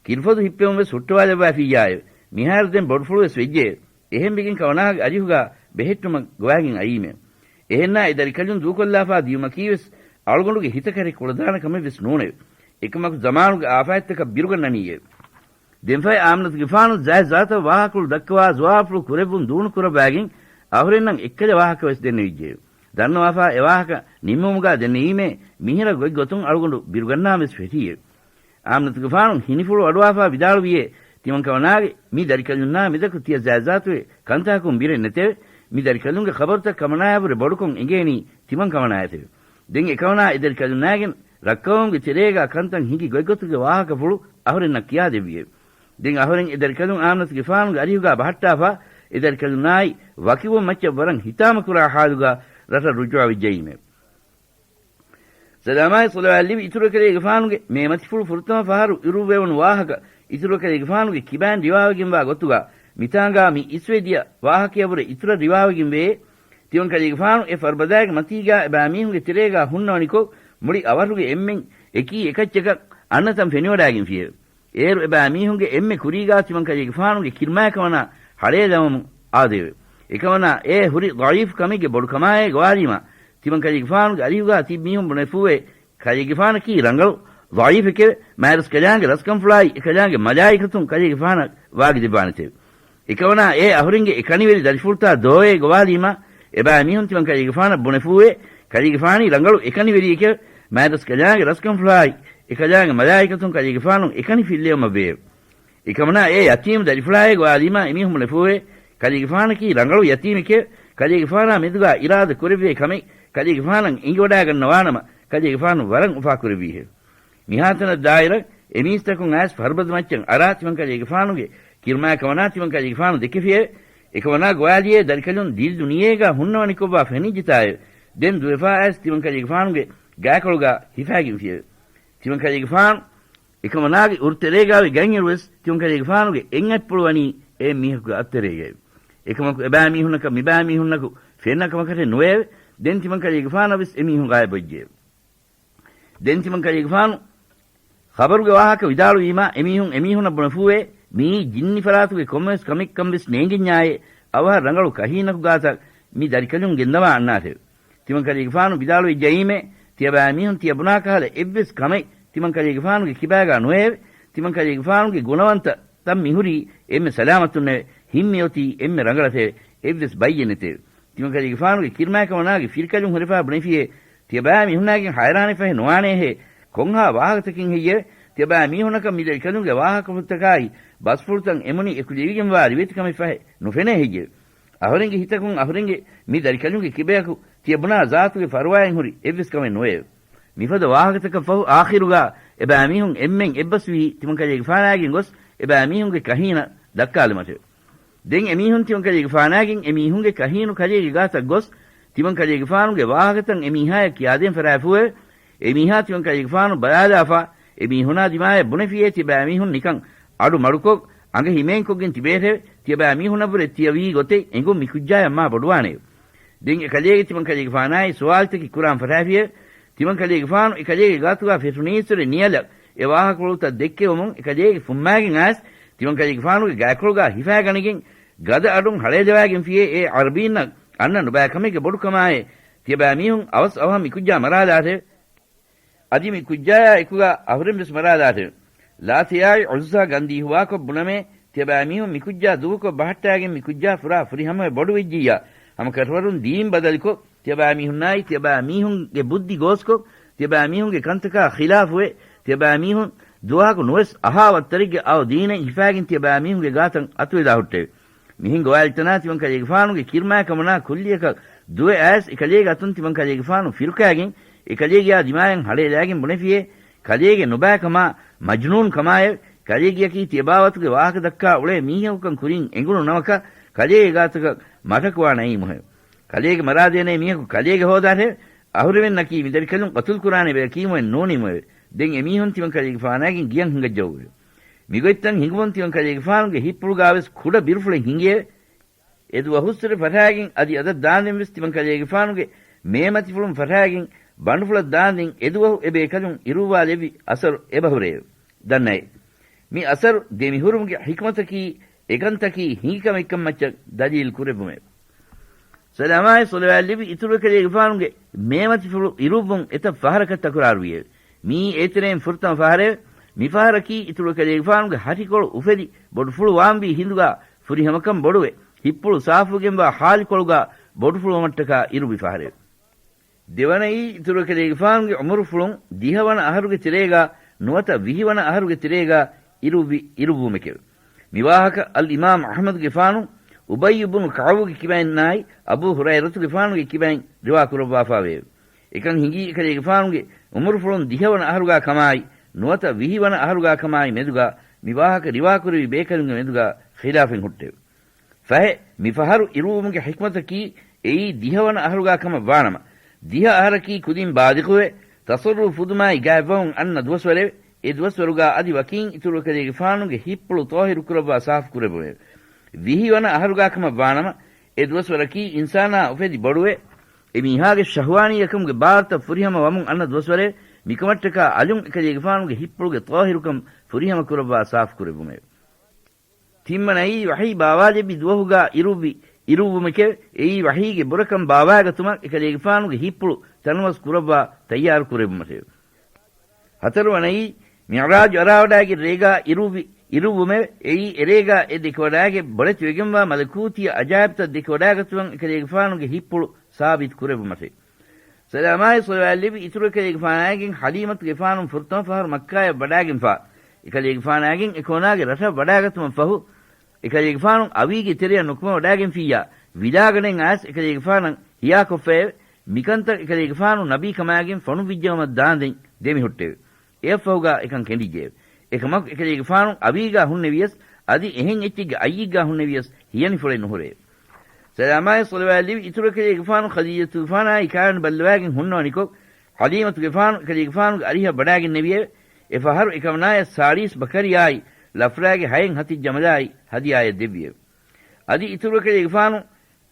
ކިރުފޮދު ހިއްޕެވުން ވެސް ހުއްޓަވާލައްވާފިއްޔާއެވެ. މިހާރު ދެން ބޮޑުފުޅު ވެސް ވެއްޖެއެވެ. އެހެންވެގެން ކަމަނާގެ އަރިހުގާ ބެހެއްޓުމަށް ގޮވާގެން އައީމެވެ. އެހެންނާ އެ ދަރިކަލުން ދޫކޮށްލާފާ ދިޔުމަކީވެސް އަޅުގަނޑުގެ ހިތަކަށް ރެއް ކުޅަދާނެ ކަމެއްވެސް ނޫނެވެ. އެކަމަކު ޒަމާނުގެ އާފާތްތަކަށް ބިރުގަންނަނީއެވެ. ދެންފަހެ އާމިނަތުގެފާނު ޒާތްޒާތަށް ވާހަކަފުޅު ދައްކަވާ ޒުވާބުފުޅު ކުރެއްވުން ދޫނުކުރައްވާގެން އަހުރެންނަށް އެއްކަލަ ވާހަކަވެސް ދެންނެވިއްޖެއެވެ. ދަންނަވާފާ އެ ވާހަކަ ނިންމުމުގާ ދެންނެވީމޭ މިހިރަ ގޮތްގޮތުން އަޅުގަނޑު ބިރުގަންނާން ވެސް ފެށީއެވެ. އާމިނަތުގެފާނު ހިނިފުޅު އަޑުވާފާ ވިދާޅުވިޔޭ، ތިމަން ކަމަނާގެ މި ދަރިކަލުންނާ މެދަކު ތިޔަ ޒާތްޒާތުގެ ކަންތަކަކުން ބިރެއް ނެތެވެ. މި ދަރިކަލުންގެ ޚަބަރުތައް ކަމަނާޔާބުރެ ބޮޑުކޮށް އެނގޭނީ ތިމަން ކަމަނާޔަށެވެ. ދެން އެކަމަނާ އެ ދަރިކަލުންނާގެން ރައްކަވަމުގެ ތެރޭގާ ކަންތައް ހިނގި ގޮތްގޮތުގެ ވާހަކަފުޅު އަހުރެންނަށް ކިޔާދެއްވިއެވެ. ދެން އަހުރެން އެ ދަރިކަލުން އާމިނަތުގެފާނުގެ އަރިހުގާ ބަހައްޓާފާ، އެ ދަރިކަލުންނާއި ވަކިވުން މައްޗަށް ވަރަށް ހިތާމަކުރާ ޙާލުގާ ރަށަށް ރުޖޫޢަވެއްޖައީމެވެ. ސަލާމާއި ޞަލަވާތް ލިބި އިތުރު އެކަލޭގެފާނުގެ މޭމަތިފުޅު ފުރަތަމަ ފަހަރު އިރުއްވެވުނު ވާހަކަ އިތުރު އެކަލޭގެފާނުގެ ކިބައިން ރިވާވެގެންވާ ގޮތުގަ މިތާނގާ މި އިސްވެދިޔަ ވާހަކަޔަށްވުރެ އިތުރަށް ރިވާވެގެންވޭ. ތިމަންކަލޭގެފާނު އެ ފަރުބަދައިގެ މަތީގާ އެބައިމީހުންގެ ތެރޭގާ ހުންނަވަނިކޮށް، މުޅި އަވަހަށްގެ އެންމެން އެކީ އެކައްޗަކަށް އަންނަތަން ފެނިވަޑައިގެންފިއެވެ. އޭރު އެބައިމީހުންގެ އެންމެ ކުރީގާ ތިމަންކަލޭގެފާނުގެ ކިރުމާއެކަމަނާ ހަޅޭލަވަމުން އާދެއެވެ. އެކަމަނާ އެ ހުރި ޟަޢީފު ކަމެއްގެ ބޮޑުކަމާއޭ ގޮވާލީމާ، ތިމަންކަލޭގެފާނުގެ އަރިހުގާ ތިބި މީހުން ބުނެފޫއެވެ. ކަލޭގެފާނަކީ ރަނގަޅު ޟަޢީފެކެވެ. މާތްރަސްކަލާނގެ ރަސްކަންފުޅާއި އެކަލާނގެ މަލާއިކަތުން ކަލޭގެފާނަށް ވާގިދެއްވާނެތެވެ. އެކަމަނާ އެ އަހުރެންގެ އެކަނިވެރި ދަރިފުޅުތާ ދޯއޭ ގޮވާލީމާ، އެބައިމީހުން ތިމަންކަލޭގެފާނަށް ބުނެފޫއެވެ. ކަލޭގެފާނީ ރަނގަޅު އެކަނިވެރިއެކެވެ. މާތްރަސްކަލާނގެ ރަސްކަންފުޅާއި އެކަލާނގެ މަލާއިކަތުން ކަލޭގެފާނުން އެކަނި ފިއްލެވުމަށްވެއެވެ. އެކަމަނާ އެ ޔަތީމު ދަރިފުޅާއޭ ގޮވާލީމާ އެމީހުން ބުނެފޫއެވެ. ކަލޭގެފާނަކީ ރަނގަޅު ޔަތީމެކެވެ. ކަލޭގެފާނާ މެދުގާ އިރާދަ ކުރެއްވޭ ކަމެއް ކަލޭގެފާނަށް އެނގިވަޑައިގަންނަވާނަމަ، ކަލޭގެފާނު ވަރަށް އުފާކުރެއްވީހެވެ. މިހާތަނަށް ދާއިރަށް އެމީސްތަކުން އައިސް ފަރުބަދަ މައްޗަށް އަރާ ތިމަންކަލޭގެފާނުގެ ކިރުމާއެކަމަނާ ތިމަންކަލޭގެފާނު ދެކެފިއެވެ. އެކަމަނާ ގޮވާލިއޭ ދަރިކަލުން ދިރި ދުނިޔޭގާ ހުންނަވަނިކޮށްވާ ފެނިއްޖެތާއެވެ. ދެން ދުވެފާ އައިސް ތިމަންކަލޭގެފާނުގެ ގާކޮޅުގާ ހިފާގެންފިއެވެ. ތިމަންކަލޭގެފާނު އެކަމަނާގެ އުރުތެރޭގާވެ ގަތްއިރުވެސް ތިމަންކަލޭގެފާނުގެ އެއްއަތްޕުޅު ވަނީ އެ މީހަކުގެ އަތްތެރޭގައެވެ. އެކަމަކު އެބައިމީހުންނަކަށް މިބައިމީހުންނަކު ފެންނަ ކަމަކަށެއް ނުވެއެވެ. ދެން ތިމަންކަލޭގެފާނަށްވެސް އެމީހުން ޣާއިބުވެއްޖެއެވެ. ދެން ތިމަންކަލޭގެފާނު ޚަބަރުގެ ވާހަކަ ވިދާޅުވީމާ، އެމީހުން އެމީހުނަށް ބުނެފޫއެވެ. މިއީ ޖިންނި ފަރާތުގެ ކޮންމެވެސް ކަމެއްކަން ވެސް ނޭނގެންޏާއޭ، އަވަހަށް ރަނގަޅު ކަހީނަކު ގާތަށް މި ދަރިކަލުން ގެންދަވާ އަންނާށެވެ. ތިމަންކަލޭގެފާނު ވިދާޅުވެއްޖައީމޭ، ތިޔަބައިމީހުން ތިޔަބުނާ ކަހަލަ އެއްވެސް ކަމެއް ތިމަންކަލޭގެފާނުގެ ކިބާގާ ނުވެއެވެ. ތިމަންކަލޭގެފާނުގެ ގުނަވަންތަ ތަން މިހުރީ އެންމެ ސަލާމަތުންނެވެ. ހިތް މިއޮތީ އެންމެ ރަނގަޅަށެވެ. އެއްވެސް ބައްޔެއް ނެތެވެ. ތިމަންކަލޭގެފާނުގެ ކިރުމާއެކަމަނާގެ ފިރިކަލުން ހުރެފާ ބުނެފިއޭ، ތިޔަބައިމީހުންނާގެން ހައިރާނެއް ފަހެ ނުވާނޭހޭ، ކޮންހާ ވާހަކަތަކެއް ހެއްޔެވެ؟ ތިޔަބައިމީހުންނަކަށް މި ދަރިކަލުންގެ ވާހަކަފުޅުތަކާއި ބަސްފުޅުތައް އެމުނި އެކުލެވިގެންވާ ރިވެތިކަމެއް ފަހެ ނުފެނޭ ހެއްޔެވެ؟ އަހުރެންގެ ހިތަކުން އަހުރެންގެ މި ދަރިކަލުންގެ ކިބަޔަކު ތިޔަބުނާ ޒާތުގެ ފަރުވާއިން ހުރި އެއްވެސް ކަމެއް ނުވެއެވެ. މިފަދަ ވާހަކަތަކަށް ފަހު އާޚިރުގާ އެބައިމީހުން އެންމެން އެއްބަސްވީ ތިމަންކަލޭގެފާނާގެން ގޮސް އެބައިމީހުންގެ ކަހީނަށް ދައްކާލުމަށެވެ. ދެން އެމީހުން ތިމަންކަލޭގެފާނާގެން އެމީހުންގެ ކަހީނު ކަލޭގެ ގާތަށް ގޮސް، ތިމަންކަލޭގެފާނުގެ ވާހަކަތައް އެމީހާޔަށް ކިޔާދޭން ފަރާތްފޫއެވެ. އެމީހާ ތިމަންކަލޭގެފާނު ބަލާލާފާ، އެމީހުނާ ދިމާޔަށް ބުނެފިއޭ ތިޔަބައިމީހުން ނިކަން އަޑު މަޑުކޮށް، އަނގަ ހިމޭންކޮށްގެން ތިބޭށެވެ. ތިޔަބައިމީހުންނަށްވުރެ ތިޔަ ވީ ގޮތެއް އެނގުން މިކުއްޖާޔަށް މާ ބޮޑުވާނެއެވެ. ދެން އެކަލޭގެ ތިމަންކަލޭގެފާނާއި ސުވާލުތަކެއް ކުރާން ފަށާފިއެވެ. ތިމަންކަލޭގެފާނު އެކަލޭގެ ގާތުގާ ފެށުނީއްސުރެ ނިޔަލަށް އެ ވާހަކަފުޅުތައް ދެއްކެވުމުން އެކަލޭގެ ފުއްމާގެން އައިސް ތިމަންކަލޭގެފާނުގެ ގާކޮޅުގާ ހިފާގަނެގެން ގަދަ އަޑުން ހަޅޭލަވާގެންފިއޭ އެ ޢަރަބީންނަށް އަންނަ ނުބައި ކަމެއްގެ ބޮޑުކަމާއޭ ތިޔަބައިމީހުން އަވަސް އަވަހަށް މިކުއްޖާ މަރާލާށެވެ. އަދި މި ކުއްޖާޔާ އެކުގާ އަހުރެން ވެސް މަރާލާށެވެ. ލާތަޔާއި ޢުއްޒާ ގަންދީ ހުވާކޮށް ބުނަމޭ، ތިޔަބައިމީހުން މި ކުއްޖާ ދޫކޮށް ބަހައްޓާގެން މި ކުއްޖާ ފުރާ ފުރިހަމަވެ ބޮޑުވެއްޖިއްޔާ، ހަމަ ކަށަވަރުން ދީން ބަދަލުކޮށް، ތިޔަބައިމީހުންނާއި ތިޔަބައިމީހުންގެ ބުއްދި ގޯސްކޮށް، ތިޔަބައިމީހުންގެ ކަންތަކާ ޚިލާފުވެ، ތިޔަބައިމީހުން ދުވަހަކު ނުވެސް އަހާ ވައްތަރެއްގެ އައު ދީނެއް ހިފާގެން ތިޔަބައިމީހުންގެ ގާތަށް އަތުވެލާ ހުއްޓެވެ. މިހެން ގޮވާލިތަނާ ތިމަންކަލޭގެފާނުގެ ކިރުމާއެކަމަނާ ކުއްލިއަކަށް ދުވެ އައިސް އެކަލޭގެ އަތުން ތިމަންކަލޭގެފާނު ފިރުކާގެން އެކަލޭގެޔާ ދިމާޔަށް ހަޅޭލާގެން ބުނެފިއޭ، ކަލޭގެ ނުބައިކަމާ، މަޖްނޫން ކަމާއެވެ. ކަލޭގެޔަކީ ތިޔަބާވަތުގެ ވާހަކަ ދައްކާ އުޅޭ މީހަކުކަން ކުރިން އެނގުނު ނަމަކަށް، ކަލޭގެ ގާތަކަށް މަޓަކުވާނައީމުހެވެ. ކަލޭގެ މަރާދޭނޭ މީހަކު ކަލޭގެ ހޯދާށެވެ. އަހުރެމެންނަކީ މިދަރިކަލުން ޤަތުލުކުރާނެ ބަޔަކީމުއެއް ނޫނީމުއެވެ. ދެން އެމީހުން ތިމަންކަލޭގެފާނާގެން ގިޔަން ހިނގައްޖައުވެވެ. މިގޮތްތަން ހިނގުމުން ތިމަންކަލޭގެފާނުގެ ހިތްޕުޅުގާވެސް ކުޑަ ބިރުފުޅެއް ހިނގިއެވެ. އެދުވަހުއްސުރެ ފަށާގެން އަދި އަދަށް ދާންދެން ވެސް ތިމަންކަލޭގެފާނުގެ މޭމަތިފުޅުން ފަށާގެން ބަނޑުފުޅަށް ދާންދެން އެދުވަހު އެބޭކަލުން އިރުއްވާލެއްވި އަސަރު އެބަހުރެއެވެ. ދަންނައޭ. މި އަސަރު ދެމިހުރުމުގެ ޙިކްމަތަކީ އެކަންތަކީ ހިނގިކަމެއްކަން މައްޗަށް ދަލީލު ކުރެއްވުމެވެ. ސަލާމާއި ޞަލަވާތް ލިބި އިތުރު އެކަލޭގެފާނުގެ މޭމަތިފުޅު އިރުއްވުން އެތައް ފަހަރަކަށް ތަކުރާރުވިއެވެ. މިއީ އޭތެރެއިން ފުރަތަމަ ފަހަރެވެ. މި ފަހަރަކީ އިތުރު އެކަލޭގެފާނުގެ ހަށިކޮޅު އުފެދި ބޮޑުފުޅު ވާންވީ ހިނދުގާ ފުރިހަމަކަން ބޮޑުވެ، ހިތްޕުޅު ސާފުވެގެންވާ ހާލިކޮޅުގާ ބޮޑުފުޅުވުމަށްޓަކާ އިރުއްވި ފަހަރެވެ. ދެވަނައީ އިތުރު އެކަލޭގެފާނުގެ ޢުމުރުފުޅުން ދިހަވަނަ އަހަރުގެ ތެރޭގާ ނުވަތަ ވިހިވަނަ އަހަރުގެ ތެރޭގާ އިރުއްވި އިރުއްވުމެކެވެ. މި ވާހަކަ އަލްއިމާމް އަޙްމަދުގެފާނު އުބައްޔު ބުނު ކަޢުބުގެ ކިބައިންނާއި އަބޫ ހުރައިރަތުގެފާނުގެ ކިބައިން ރިވާ ކުރައްވާފާވެއެވެ. އެކަން ހިނގީ އެކަލޭގެފާނުގެ ޢުމުރުފުޅުން ދިހަވަނަ އަހަރުގާ ކަމާއި ނުވަތަ ވިހިވަނަ އަހަރުގާ ކަމާއި މެދުގާ މި ވާހަކަ ރިވާކުރެވި ބޭކަލުންގެ މެދުގާ ޚިލާފެއް ހުއްޓެވެ. ފަހެ، މި ފަހަރު އިރުއްވުމުގެ ޙިކްމަތަކީ އެއީ ދިހަވަނަ އަހަރުގާ ކަމަށް ވާނަމަ، ދިހަ އަހަރަކީ ކުދިން ބާލިޣުވެ، ތަޞައްރުފު ފުދުމާއި ގާތްވަމުން އަންނަ ދުވަސްވަރެވެ. އެ ދުވަސްވަރުގާ އަދި ވަކީން އިތުރު އެކަލޭގެފާނުގެ ހިތްޕުޅު ޠާހިރު ކުރައްވާ ސާފު ކުރެއްވުމެވެ. ވިހި ވަނަ އަހަރުގާ ކަމަށް ވާނަމަ، އެ ދުވަސްވަރަކީ އިންސާނާ އުފެދި ބޮޑުވެ، އެ މީހާގެ ޝަހުވާނީއަކަމުގެ ބާރުތައް ފުރިހަމަ ވަމުން އަންނަ ދުވަސްވަރެވެ. މިކަމަށްޓަކާ އަލުން އެކަލޭގެފާނުގެ ހިތްޕުޅުގެ ޠާހިރުކަން ފުރިހަމަ ކުރައްވާ ސާފު ކުރެއްވުމެވެ. ތިންވަނައީ ވަޙީ ބާވާލެއްވި ދުވަހުގާ އިރުއްވި އިރުއްވުމެކެވެ. އެއީ ވަޙީގެ ބުރަކަން ބާވާގަތުމަށް އެކަލޭގެފާނުގެ ހިތްޕުޅު ތަނަވަސް ކުރައްވާ ތައްޔާރު ކުރެއްވުމަށެވެ. ހަތަރުވަނައީ މިޢުރާޖު އަރާވަޑާގެން ރޭގާ އިރުއްވި އިރުއްވުމެވެ. އެއީ އެރޭގާ އެ ދެކެވަޑާގެން ބޮޑެތިވެގެންވާ މަލަކޫތީ އަޖާއިބްތައް ދެކެވަޑާގަތުމަށް އެކަލޭގެފާނުގެ ހިތްޕުޅު ސާބިތު ކުރެއްވުމަށެވެ. ސަލާމާއި ޞަލަވާތް ލެއްވި އިތުރު އެކަލޭގެފާނާއިގެން ޙަލީމަތުގެފާނު ފުރަތަމަ ފަހަރު މައްކާޔަށް ވަޑާގެންފާ، އެކަލޭގެފާނާއިގެން އެކަމަނާގެ ރަށަށް ވަޑާގަތުމަށް ފަހު، އެކަލޭގެފާނު އަވީގެ ތެރެއަށް ނުކުމެވަޑާގެންފިއްޔާ، ވިލާގަނޑެއް އައިސް އެކަލޭގެފާނަށް ހިޔާކޮށްފައެވެ. މިކަންތައް އެކަލޭގެފާނު ނަބީކަމާގެން ފޮނުއްވިއްޖައުމަށް ދާންދެން ދެމިހުއްޓެވެ. އެއަށްފަހުގާ އެކަން ކެނޑިއްޖެއެވެ. އެކަމަކު އެކަލޭގެފާނު އަވީގާ ހުންނެވިޔަސް، އަދި އެހެން އެއްޗެއްގެ އައްޔިއްގާ ހުންނެވިޔަސް ހިޔަނިފުޅެއް ނުހުރެއެވެ. ސަލާމާއި ޞަލަވާތް ލެއްވި އިތުރު އެކަލޭގެފާނު ޚަދީޖަތުގެފާނާއި ކާވެނި ބައްލަވާގެން ހުންނަވަނިކޮށް، ޙަލީމަތުގެފާނު އެކަލޭގެފާނުގެ އަރިހަށް ވަޑާގެންނެވިއެވެ. އެ ފަހަރު އެކަމަނާޔަށް ސާޅީސް ބަކަރިޔާއި ލަފްރާގެ ހައެއް ހަތެއް ޖަމަލާއި ހަދިޔާއެއް ދެއްވިއެވެ. އަދި އިތުރު އެކަލޭގެފާނު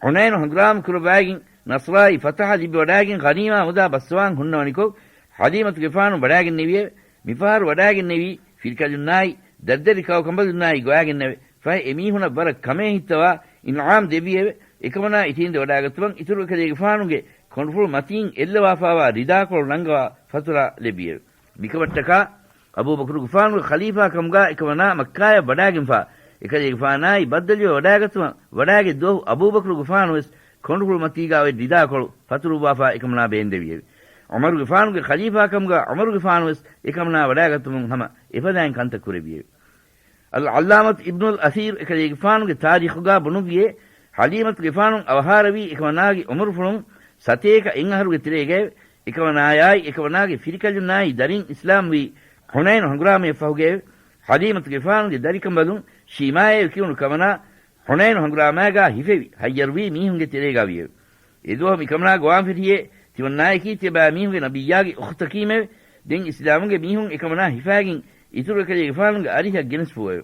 ޙުނައިނު ހަނގުރާމަ ކުރައްވާގެން ނަޞްރާއި ފަތަޙަ ލިބިވަޑާގެން ޣަނީމާ މުދާ ބައްސަވާން ހުންނަވަނިކޮށް، ޙަލީމަތުގެފާނު ވަޑާގެންނެވިއެވެ. މިފަހަރު ވަޑާގެންނެވީ ފިރިކަލުންނާއި ދަރިދަރި ކައުކަނބަލުންނާއި ގޮވާގެންނެވެ. ފަހެ އެމީހުނަށް ވަރަށް ކަމޭހިއްތަވާ އިންޢާމް ދެއްވިއެވެ. އެކަމަނާ އިށީނދެ ވަޑާގަތުމަށް އިތުރު އެކަލޭގެފާނުގެ ކޮނޑުފުޅު މަތީން އެއްލަވާފާވާ ރިދާކޮޅު ނަންގަވާ ފަތުރާ ލެއްވިއެވެ. މިކަމަށްޓަކާ އަބޫބަކުރުގެފާނުގެ ޚަލީފާ ކަމުގާ އެކަމަނާ މައްކާޔަށް ވަޑާގެންފާ، އެކަލޭގެފާނާއި ބައްދަލުވެ ވަޑާގަތުމަށް ވަޑާގެ ދުވަހު އަބޫބަކުރުގެފާނުވެސް ކޮނޑުފުޅު މަތީގާ އޮތް ރިދާކޮޅު ފަތުރުއްވާފާ އެކަމަނާ ބޭންދެވިއެވެ. ޢުމަރުގެފާނުގެ ޚަލީފާ ކަމުގާ ޢުމަރުގެފާނުވެސް އެކަމަނާ ވަޑާގަތުމުން ހަމަ އެފަދައިން ކަންތައް ކުރެއްވިއެވެ. އަލްޢައްލާމަތު އިބްނުލް އަސީރު އެކަލޭގެފާނުގެ ތާރީޚުގާ ބުނުއްވިއޭ، ޙަލީމަތުގެފާނު އަވަހާރަވީ އެކަމަނާގެ ޢުމުރުފުޅުން ސަތޭކަ އެއް އަހަރުގެ ތެރޭގައެވެ. އެކަމަނާޔާއި އެކަމަނާގެ ފިރިކަލުންނާއި ދަރިން އިސްލާމްވީ ޙުނައިނު ހަނގުރާމަޔަށް ފަހުގައެވެ. ޙަލީމަތުގެފާނުގެ ދަރިކަނބަލުން ޝީމާއޭ ކިޔުނު ކަމަނާ ޙުނައިނު ހަނގުރާމާގާ ހިފެވި ހައްޔަރުވީ މީހުންގެ ތެރޭގާ ވިއެވެ. އެދުވަހު މިކަމަނާ ގޮވާން ފެށިއޭ، ތިމަންނާއަކީ ތިޔަބައިމީހުންގެ ނަބިއްޔާގެ އުޚްތަކީމެވެ. ދެން އިސްލާމުގެ މީހުން އެކަމަނާ ހިފާގެން އިތުރު އެކަލޭގެފާނުގެ އަރިހަށް ގެނެސްފޫއެވެ.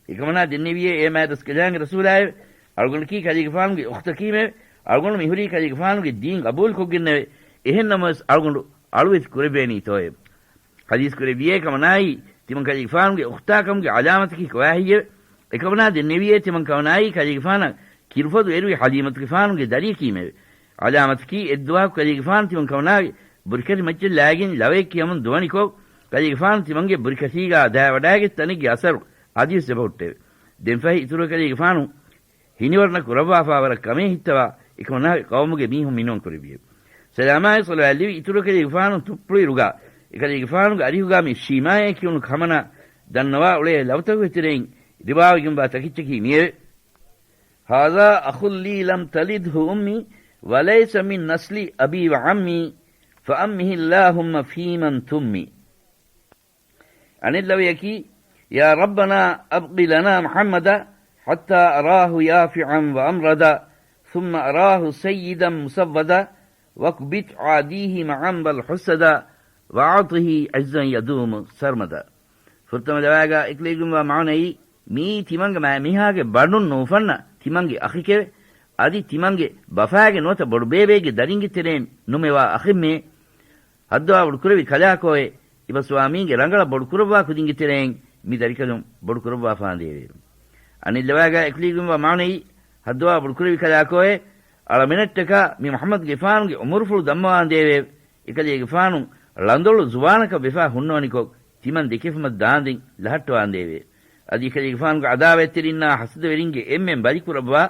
އެކަމަނާ ދެންނެވިއޭ އޭ މާތްރަސްކަލާނގެ ރަސޫލާއެވެ. އަޅުގަނޑަކީ ކަލޭގެފާނުގެ އުޚްތަކީމެވެ. އަޅުގަނޑު މިހުރީ ކަލޭގެފާނުގެ ދީން ޤަބޫލުކޮށްގެންނެވެ. އެހެންނަމަވެސް އަޅުގަނޑު އަޅުވެތި ކުރެއްވޭނީތޯއެވެ. ޙަދީޘް ކުރެއްވިއޭ ކަމަނާއީ ތިމަން ކަލޭގެފާނުގެ އުޚްތާކަމުގެ ޢަލާމަތަކީ ކޮބާހެއްޔެވެ؟ އެކަމަނާ ދެންނެވިއޭ ތިމަން ކަމަނާއީ ކަލޭގެފާނަށް ކިރުފަދު އެރުވި ޙަލީމަތުގެފާނުގެ ދަރިޔަކީމެވެ. ޢަލާމަތަކީ އެއްދުވަހަކު ކަލޭގެފާނު ތިމަން ކަމަނާގެ ބުރިކަށި މައްޗަށް ލާގެން ލަވަޔަށް ކިޔަމުން ދުވަނިކޮށް، ކަލޭގެފާނު ތިމަންގެ ބުރިކަށީގާ ދާވަޑާގެ ތަނެއްގެ އަސަރު އަދިވެސް އެބަހުއްޓެވެ. ދެންފަހެ އިތުރު ކަލޭގެފާނު ހިނިވަރުނަ ކުރައްވާފާ ވަރަށް ކަމޭހިއްތަވާ އެކަމަނާގެ ޤައުމުގެ މީހުން މިނޫން ކުރެއްވިއެވެ. ސަލާމާއި ޞަލަވާތް ލެވި އިތުރު ކަލޭގެފާނު ތުއްޕުޅުއިރުގާ އެކަލޭގެފާނުގެ އަރިހުގާ މި ޝީމާއޭ ކިޔުނު ކަމަނާ ދަންނަވާ އުޅޭ ލަވަތަކުގެ ތެރެއިން ރިވާވެގެންވާ ތަކެއްޗަކީ މިއެވެ. هذا أخ لي لم تلده أمي وليس من نسل أبي وعمي فأمه اللهم فيمن تمي. އަނެއް ލަވަޔަކީ، يا ربنا أبق لنا محمدا حتى أراه يافعا وأمردا، ثم أراه سيدا مسودا، واكبت عاديه معا بل حسدا، وأعطه عزا يدوم سرمدا. ފުރަތަމަ ލަވަޔާގާ އެކުލެވިގެންވާ މާނައީ، މިއީ ތިމަންގެ މާ-، މީހާގެ ބަނޑުން ނުއުފަންނަ ތިމަންގެ އަޚެކެވެ. އަދި ތިމަންގެ ބަފާގެ ނުވަތަ ބޮޑުބޭބެއެއްގެ ދަރިންގެ ތެރެއިން ނުމެވާ އަޚެއްމެ. ހައްދަވާ ބޮޑުކުރެއްވި ކަލާކޯއޭ، އިބަ ސްވާމީގެ ރަނގަޅަށް ބޮޑުކުރައްވާ ކުދިންގެ ތެރެއިން މި ދަރިކަލުން ބޮޑުކުރައްވާފާނދޭވެ. އަނެއް ލަވަޔާގާ އެކުލެވިގެންވާ މާނައީ، ހައްދަވާ ބޮޑުކުރެއްވި ކަލާކޯއޭ، އަޅަމެނަށްޓަކާ މި މުޙައްމަދުގެފާނުގެ އުމުރުފުޅު ދަންމަވާނދޭވެ. އެކަލޭގެފާނު ޅަނދޮޅު ޒުވާނަކަށް ވެފާ ހުންނަވަނިކޮށް، ތިމަން ދެކެފުމަށް ދާންދެން ލަހައްޓަވާނދޭވެ. އަދި އެކަލޭގެފާނުގެ ޢަދާވަތްތެރިންނާ ޙަސަދަވެރިންގެ އެންމެން ބަލިކުރައްވާ،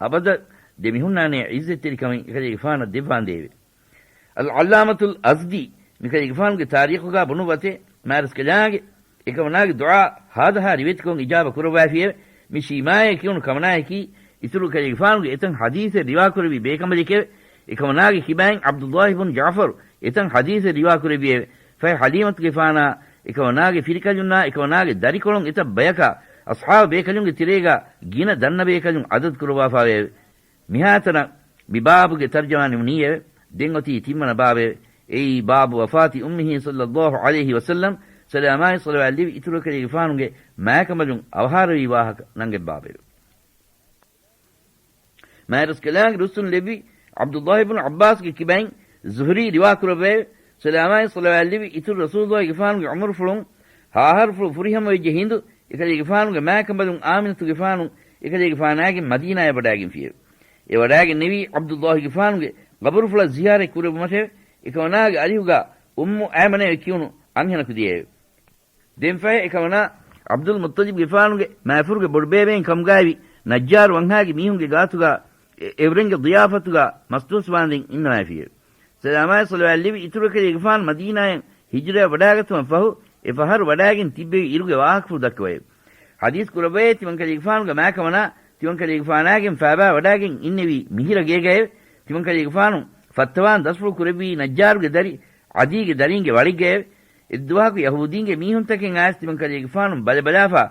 އަބަދަށް ދެމިހުންނާނޭ ޢިއްޒަތްތެރިކަމެއް އެކަލޭގެފާނަށް ދެއްވާނދޭވެ. އަލްޢައްލާމަތުލް އަޒްދީ މިކަލޭގެފާނުގެ ތާރީޚުގާ ބުނުއްވަތޭ، މާތްރަސްކަލާނގެ އެކަމަނާގެ ދުޢާ ހާދަހާ ރިވެތިކޮށް އިޖާބަ ކުރައްވައިފިއެވެ. މި ޝީމާއޭ ކިޔުނު ކަމަނާއަކީ، އިތުރު ކަލޭގެފާނުގެ އެތައް ޙަދީޘެއް ރިވާކުރެއްވި ބޭކަނބަލެކެވެ. އެކަމަނާގެ ކިބައިން ޢަބްދުﷲ ބުން ޖަޢުފަރު އެތައް ޙަދީޘެއް ރިވާކުރެއްވިއެވެ. ފަހެ ޙަލީމަތުގެފާނާ އެކަމަނާގެ ފިރިކަލުންނާ އެކަމަނާގެ ދަރިކޮޅުން އެތައް ބަޔަކާ އަޞްޙާބު ބޭކަލުންގެ ތެރޭގާ ގިނަ ދަންނަ ބޭކަލުން ޢަދަދު ކުރައްވާފާވެއެވެ. މިހާތަނަށް މި ބާބުގެ ތަރްޖަމާ ނިމުނީއެވެ. ދެން އޮތީ ތިންވަނަ ބާބެވެ. އެއީ ބާބު ވަފާތި އުއްމިހީ ޞައްލައްލާހު ޢަލައިހި ވަސައްލަމް ސަލާމާއި ޞަލަވާތް ލެއްވި އިތުރު އެކަލޭގެފާނުގެ މާކަނބަލުން އަވަހާރަވީ ވާހަކަ ނަންގަތް ބާބެވެ. މާތްރަސްކަލާނގެ ރުއްސުން ލެއްވި ޢަބްދުﷲ ބިން ޢައްބާސްގެ ކިބައިން ޒުހުރީ ރިވާ ކުރައްވައެވެ. ސަލާމާއި ޞަލަވާތް ލެއްވި އިތުރު ރަސޫލުﷲގެފާނުގެ ޢުމުރުފުޅުން ހަ އަހަރުފުޅު ފުރިހަމަވެއްޖެ ހިނދު އެކަލޭގެފާނުގެ މާކަނބަލުން އާމިނަތުގެފާނު އެކަލޭގެފާނާގެން މަދީނާޔަށް ވަޑާގެންފިއެވެ. އެ ވަޑާގެންނެވީ ޢަބްދުﷲގެފާނުގެ ޤަބުރުފުޅަށް ޒިޔާރަތް ކުރެއްވުމަށެވެ. އެކަމަނާގެ އަރިހުގަ އުއްމު އައިމަނޭ ކިޔުނު އަންހެނަކު ދިޔައެވެ. ދެންފަހެ އެކަމަނާ ޢަބްދުލް މުއްޠަލިބްގެފާނުގެ މާފަރުގެ ބޮޑުބޭބެއިން ކަމުގައިވި ނައްޖާރު ވަންހާގެ މީހުންގެ ގާތުގަ އެ-، އެއުރެންގެ ޟިޔާފަތުގަ މަސްދުވަސްވާންދެން އިންނަވައިފިއެވެ. ސަލާމާއި ޞަލަވާތް ލެއްވި އިތުރު އެކަލޭގެފާނު މަދީނާޔަށް ހިޖުރަޔަށް ވަޑާގަތުމަށް ފަހު، އެ ފަހަރު ވަޑާގެން ތިއްބެވި އިރުގެ ވާހަކަފުޅު ދައްކަވައެވެ. ޙަދީޘް ކުރައްވައޭ ތިމަންކަލޭގެފާނުގެ މާކަމަނާ ތިމަންކަލޭގެފާނާގެން ފާބާ ވަޑާގެން އިންނެވީ މިހިރަ ގޭގައެވެ. ތިމަންކަލޭގެފާނު ފައްތަވާން ދަސްފުޅު ކުރެއްވީ ނައްޖާރުގެ ދަރި ޢަދީގެ ދަރީންގެ ވަޅިގައެވެ. އެއްދުވަހަކު ޔަހޫދީންގެ މީހުންތަކެއް އައިސް ތިމަންކަލޭގެފާނު ބަލަބަލާފަ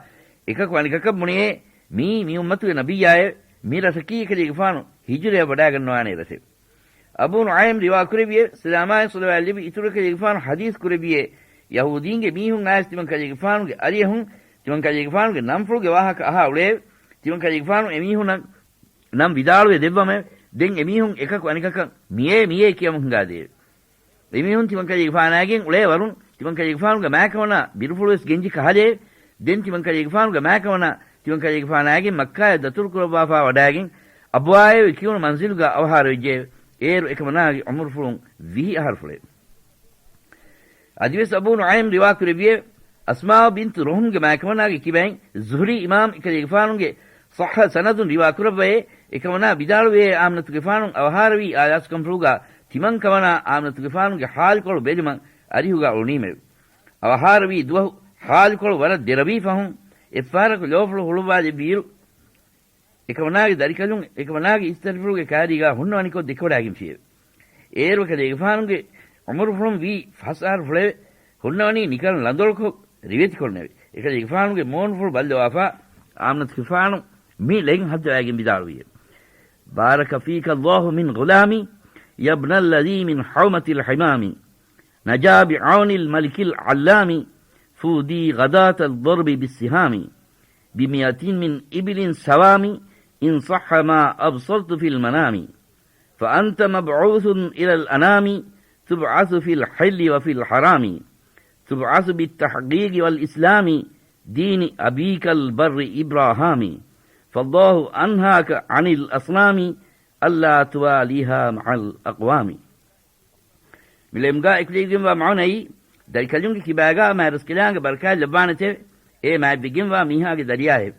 އެކަކު އަނެކަކަށް ބުނެޔޭ، މީ މި އުއްމަތުގެ ނަބިއްޔާއެވެ. މި ރަށަކީ އެކަލޭގެފާނު ހިޖުރަޔަށް ވަޑާގަންނަވާނޭ ރަށެވެ. އަބޫ ނުޢައިމް ރިވާ ކުރެއްވިއެވެ. ސަލާމާއި ޞަލަވާތް ލެއްވި އިތުރު އެކަލޭގެފާނު ޙަދީޘް ކުރެއްވިއޭ، ޔަހޫދީންގެ މީހުން އައިސް ތިމަންކަލޭގެފާނުގެ އަރިއަހުން ތިމަންކަލޭގެފާނުގެ ނަންފުޅުގެ ވާހަކަ އަހާ އުޅެއެވެ. ތިމަންކަލޭގެފާނު އެމީހުންނަށް ނަން ވިދާޅުވެ ދެއްވަމެވެ. ދެން އެމީހުން އެކަކު އަނެކަކަށް މިއޭ މިއޭ ކިޔަމުން ހިނގާދެއެވެ. އެމީހުން ތިމަންކަލޭގެފާނާގެން އުޅޭ ވަރުން ތިމަންކަލޭގެފާނުގެ މާކަމަނާ ބިރުފުޅުވެސް ގެންޖި ކަހަލައެވެ. ދެން ތިމަންކަލޭގެފާނުގެ މާކަމަނާ ތިމަންކަލޭގެފާނާގެން މައްކާޔަށް ދަތުރުކުރައްވާފާ ވަޑާގެން އަބްވާއޭ ކިޔުނު މަންޒިލުގަ އަވަހާރަވެއްޖެއެވެ. އޭރު އެކަމަނާގެ ޢުމުރުފުޅުން ވިހި އަހަރުފުޅެވެ. އަދިވެސް އަބޫ ނުޢައިމް ރިވާ ކުރެއްވިއެވެ. އަސްމާއު ބިންތު ރުހުމްގެ މާކަމަނާގެ ކިބައިން ޒުހުރީ އިމާމް އެކަލޭގެފާނުގެ ޞައްޙަ ސަނަދުން ރިވާ ކުރައްވައޭ، އެކަމަނާ ވިދާޅުވިއޭ އާމިނަތުގެފާނު އަވަހާރަވީ އާޔާސްކަންފުޅުގަ ތިމަން ކަމަނާ އާމިނަތުގެފާނުގެ ޙާލުކޮޅު ބެލުމަށް އަރިހުގަ އުޅުނީމެވެ. އަވަހާރަވީ ދުވަހު ޙާލުކޮޅު ވަރަށް ދެރަވީ ފަހުން އެއްފަހަރަކު ލޯފުޅު ހުޅުވާލެއްވިއިރު، އެކަމަނާގެ ދަރިކަލުން އެކަމަނާގެ އިސްތަށިފުޅުގެ ކާރީގާ ހުންނަވަނިކޮށް ދެކެވަޑާގެންފިއެވެ. އޭރު އެކަލޭގެފާނުގެ ޢުމުރުފުޅުން ވީ ފަސް އަހަރު ފުޅެވެ. ހުންނަވަނީ ނިކަން ޅަނދޮޅުކޮށް ރިވެތިކޮށްނެވެ. އެކަލޭގެފާނުގެ މޫނުފުޅު ބައްލަވާފާ އާމިނަތުގެފާނު މި ޅެން ހައްދަވާގެން ވިދާޅުވިއެވެ. بارك فيك الله من غلامي يا ابن الذي من حومة الحمام نجا بعون الملك العلام فودي غداة الضرب بالسهام بمئة من إبل سوام إن صح ما أبصرت في المنام فأنت مبعوث إلى الأنام تبعث في الحل وفي الحرام تبعث بالتحقيق والإسلام دين أبيك البر إبراهام فالله أنهاك عن الأصنام ألا تواليها مع الأقوام. މި ޅެމުގާ އެކުލެވިގެންވާ މަޢުނައީ، ދަރިކަލުންގެ ކިބާގާ މާތްރަސްކަލާނގެ ބަރަކާތް ލައްވާނެތެވެ. އެ މާތްވެގެންވާ މީހާގެ ދަރިޔާއެވެ.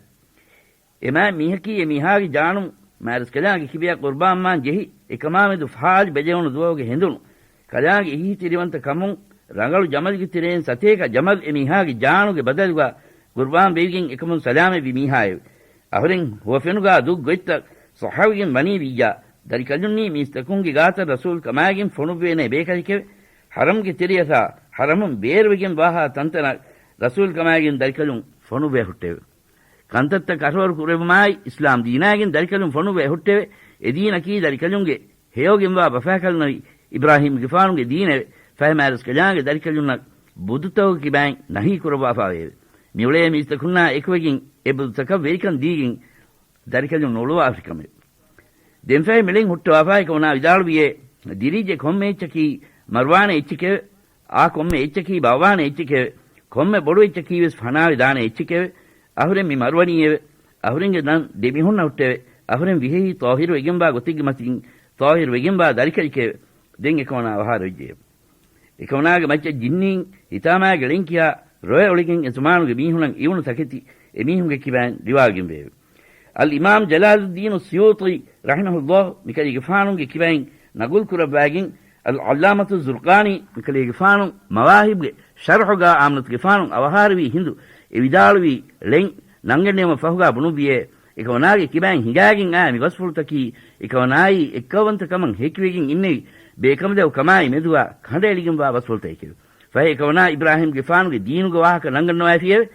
އެ މާތް މީހަކީ އެ މީހާގެ ޖާނުން މާތްރަސްކަލާނގެ ކިބަޔަށް ޤުރުބާންވާން ޖެހި، އެކަމާމެދު ފާޅި ބެލެވުނު ދުވަހުގެ ހެނދުނު ކަލާނގެ އިހްތިރިވަންތަ ކަމުން ރަނގަޅު ޖަމަލުގެ ތެރެއިން ސަތޭކަ ޖަމަލު އެ މީހާގެ ޖާނުގެ ބަދަލުގަ ޤުރުބާން ވެވިގެން އެކަމުން ސަލާމަތްވި މީހާއެވެ. އަހުރެން ހުވަފެނުގާ ދުށް ގޮތްތައް ޞައްޙަވެގެން ވަނީ ވިއްޔާ، ދަރިކަލުންނީ މީސްތަކުންގެ ގާތަށް ރަސޫލް ކަމާގެން ފޮނުއްވޭނޭ ބޭކަލެކެވެ. ޙަރަމްގެ ތެރެއަށާ ޙަރަމުން ބޭރުވެގެން ވާހާ ތަންތަނަށް ރަސޫލް ކަމާގެން ދަރިކަލުން ފޮނުއްވޭ ހުއްޓެވެ. ކަންތައްތައް ކަށަވަރު ކުރެވުމާއި، އިސްލާމް ދީނާގެން ދަރިކަލުން ފޮނުއްވޭ ހުއްޓެވެ. އެ ދީނަކީ ދަރިކަލުންގެ ހެޔޮގެންވާ ބަފާކަލުންނަވި އިބްރާހީމްގެފާނުގެ ދީނެވެ. ފަހެ މާތްރަސްކަލާނގެ ދަރިކަލުންނަށް ބުދުތަކުގެ ކިބައިން ނަހީ ކުރައްވާފާވެއެވެ. މިއުޅޭ މީސްތަކުންނާ އެކުވެގެން އެ ބުދުތަކަށް ވެރިކަން ދީގެން ދަރިކަލުން ނުއުޅުވާފިކަމެވެ. ދެންފަހެ މިޅެން ހުއްޓަވާފާ އެކަމަނާ ވިދާޅުވިއޭ، ދިރިއްޖެ ކޮންމެ އެއްޗަކީ މަރުވާނެ އެއްޗެކެވެ. އާ ކޮންމެ އެއްޗަކީ ބައްވާނެ އެއްޗެކެވެ. ކޮންމެ ބޮޑު އެއްޗަކީވެސް ފަނާވެ ދާނެ އެއްޗެކެވެ. އަހުރެން މި މަރުވަނީއެވެ. އަހުރެންގެ ދަން ދެމިހުންނަ ހުއްޓެވެ. އަހުރެން ވިހެހި ޠާހިރު ވެގެންވާ ގޮތެއްގެ މަތިން ޠާހިރު ވެގެންވާ ދަރިކަލެކެވެ. ދެން އެކަމަނާ އަވަހާރަވެއްޖެއެވެ. އެކަމަނާގެ މައްޗަށް ޖިންނީން ހިތާމައިގެ ޅެންކިޔާ ރޮއެ އޮޅިގެން އެ ޒުމާނުގެ މީހުނަށް އިވުނު ތަކެތި އެމީހުންގެ ކިބައިން ރިވާވެގެންވެއެވެ. އަލްއިމާމް ޖަލާލުއްދީނު ސުޔޫޠީ ރަޙިމަހުﷲ މިކަލޭގެފާނުގެ ކިބައިން ނަގުލް ކުރައްވާގެން، އަލްޢައްލާމަތު ޒުރްޤާނީ މިކަލޭގެފާނު މަވާހިބުގެ ޝަރްޙުގާ އާމިނަތުގެފާނު އަވަހާރަވީ ހިނދު އެ ވިދާޅުވި ޅެން ނަންގަންނެވުމަށް ފަހުގާ ބުނުއްވިއޭ، އެކަމަނާގެ ކިބައިން ހިނގާގެން އާ މި ބަސްފުޅުތަކީ އެކަމަނާއީ އެއްކައުވަންތަކަމަށް ހެކިވެގެން އިންނެވި ބޭކަމަލެއު ކަމާއި މެދުގާ ކަނޑައެޅިގެންވާ ބަސްފުޅުތަކެކެވެ. ފަހެ އެކަމަނާ އިބްރާހީމްގެފާނުގެ ދީނުގެ ވާހަކަ ނަންގަންނަވައިފިއެވެ.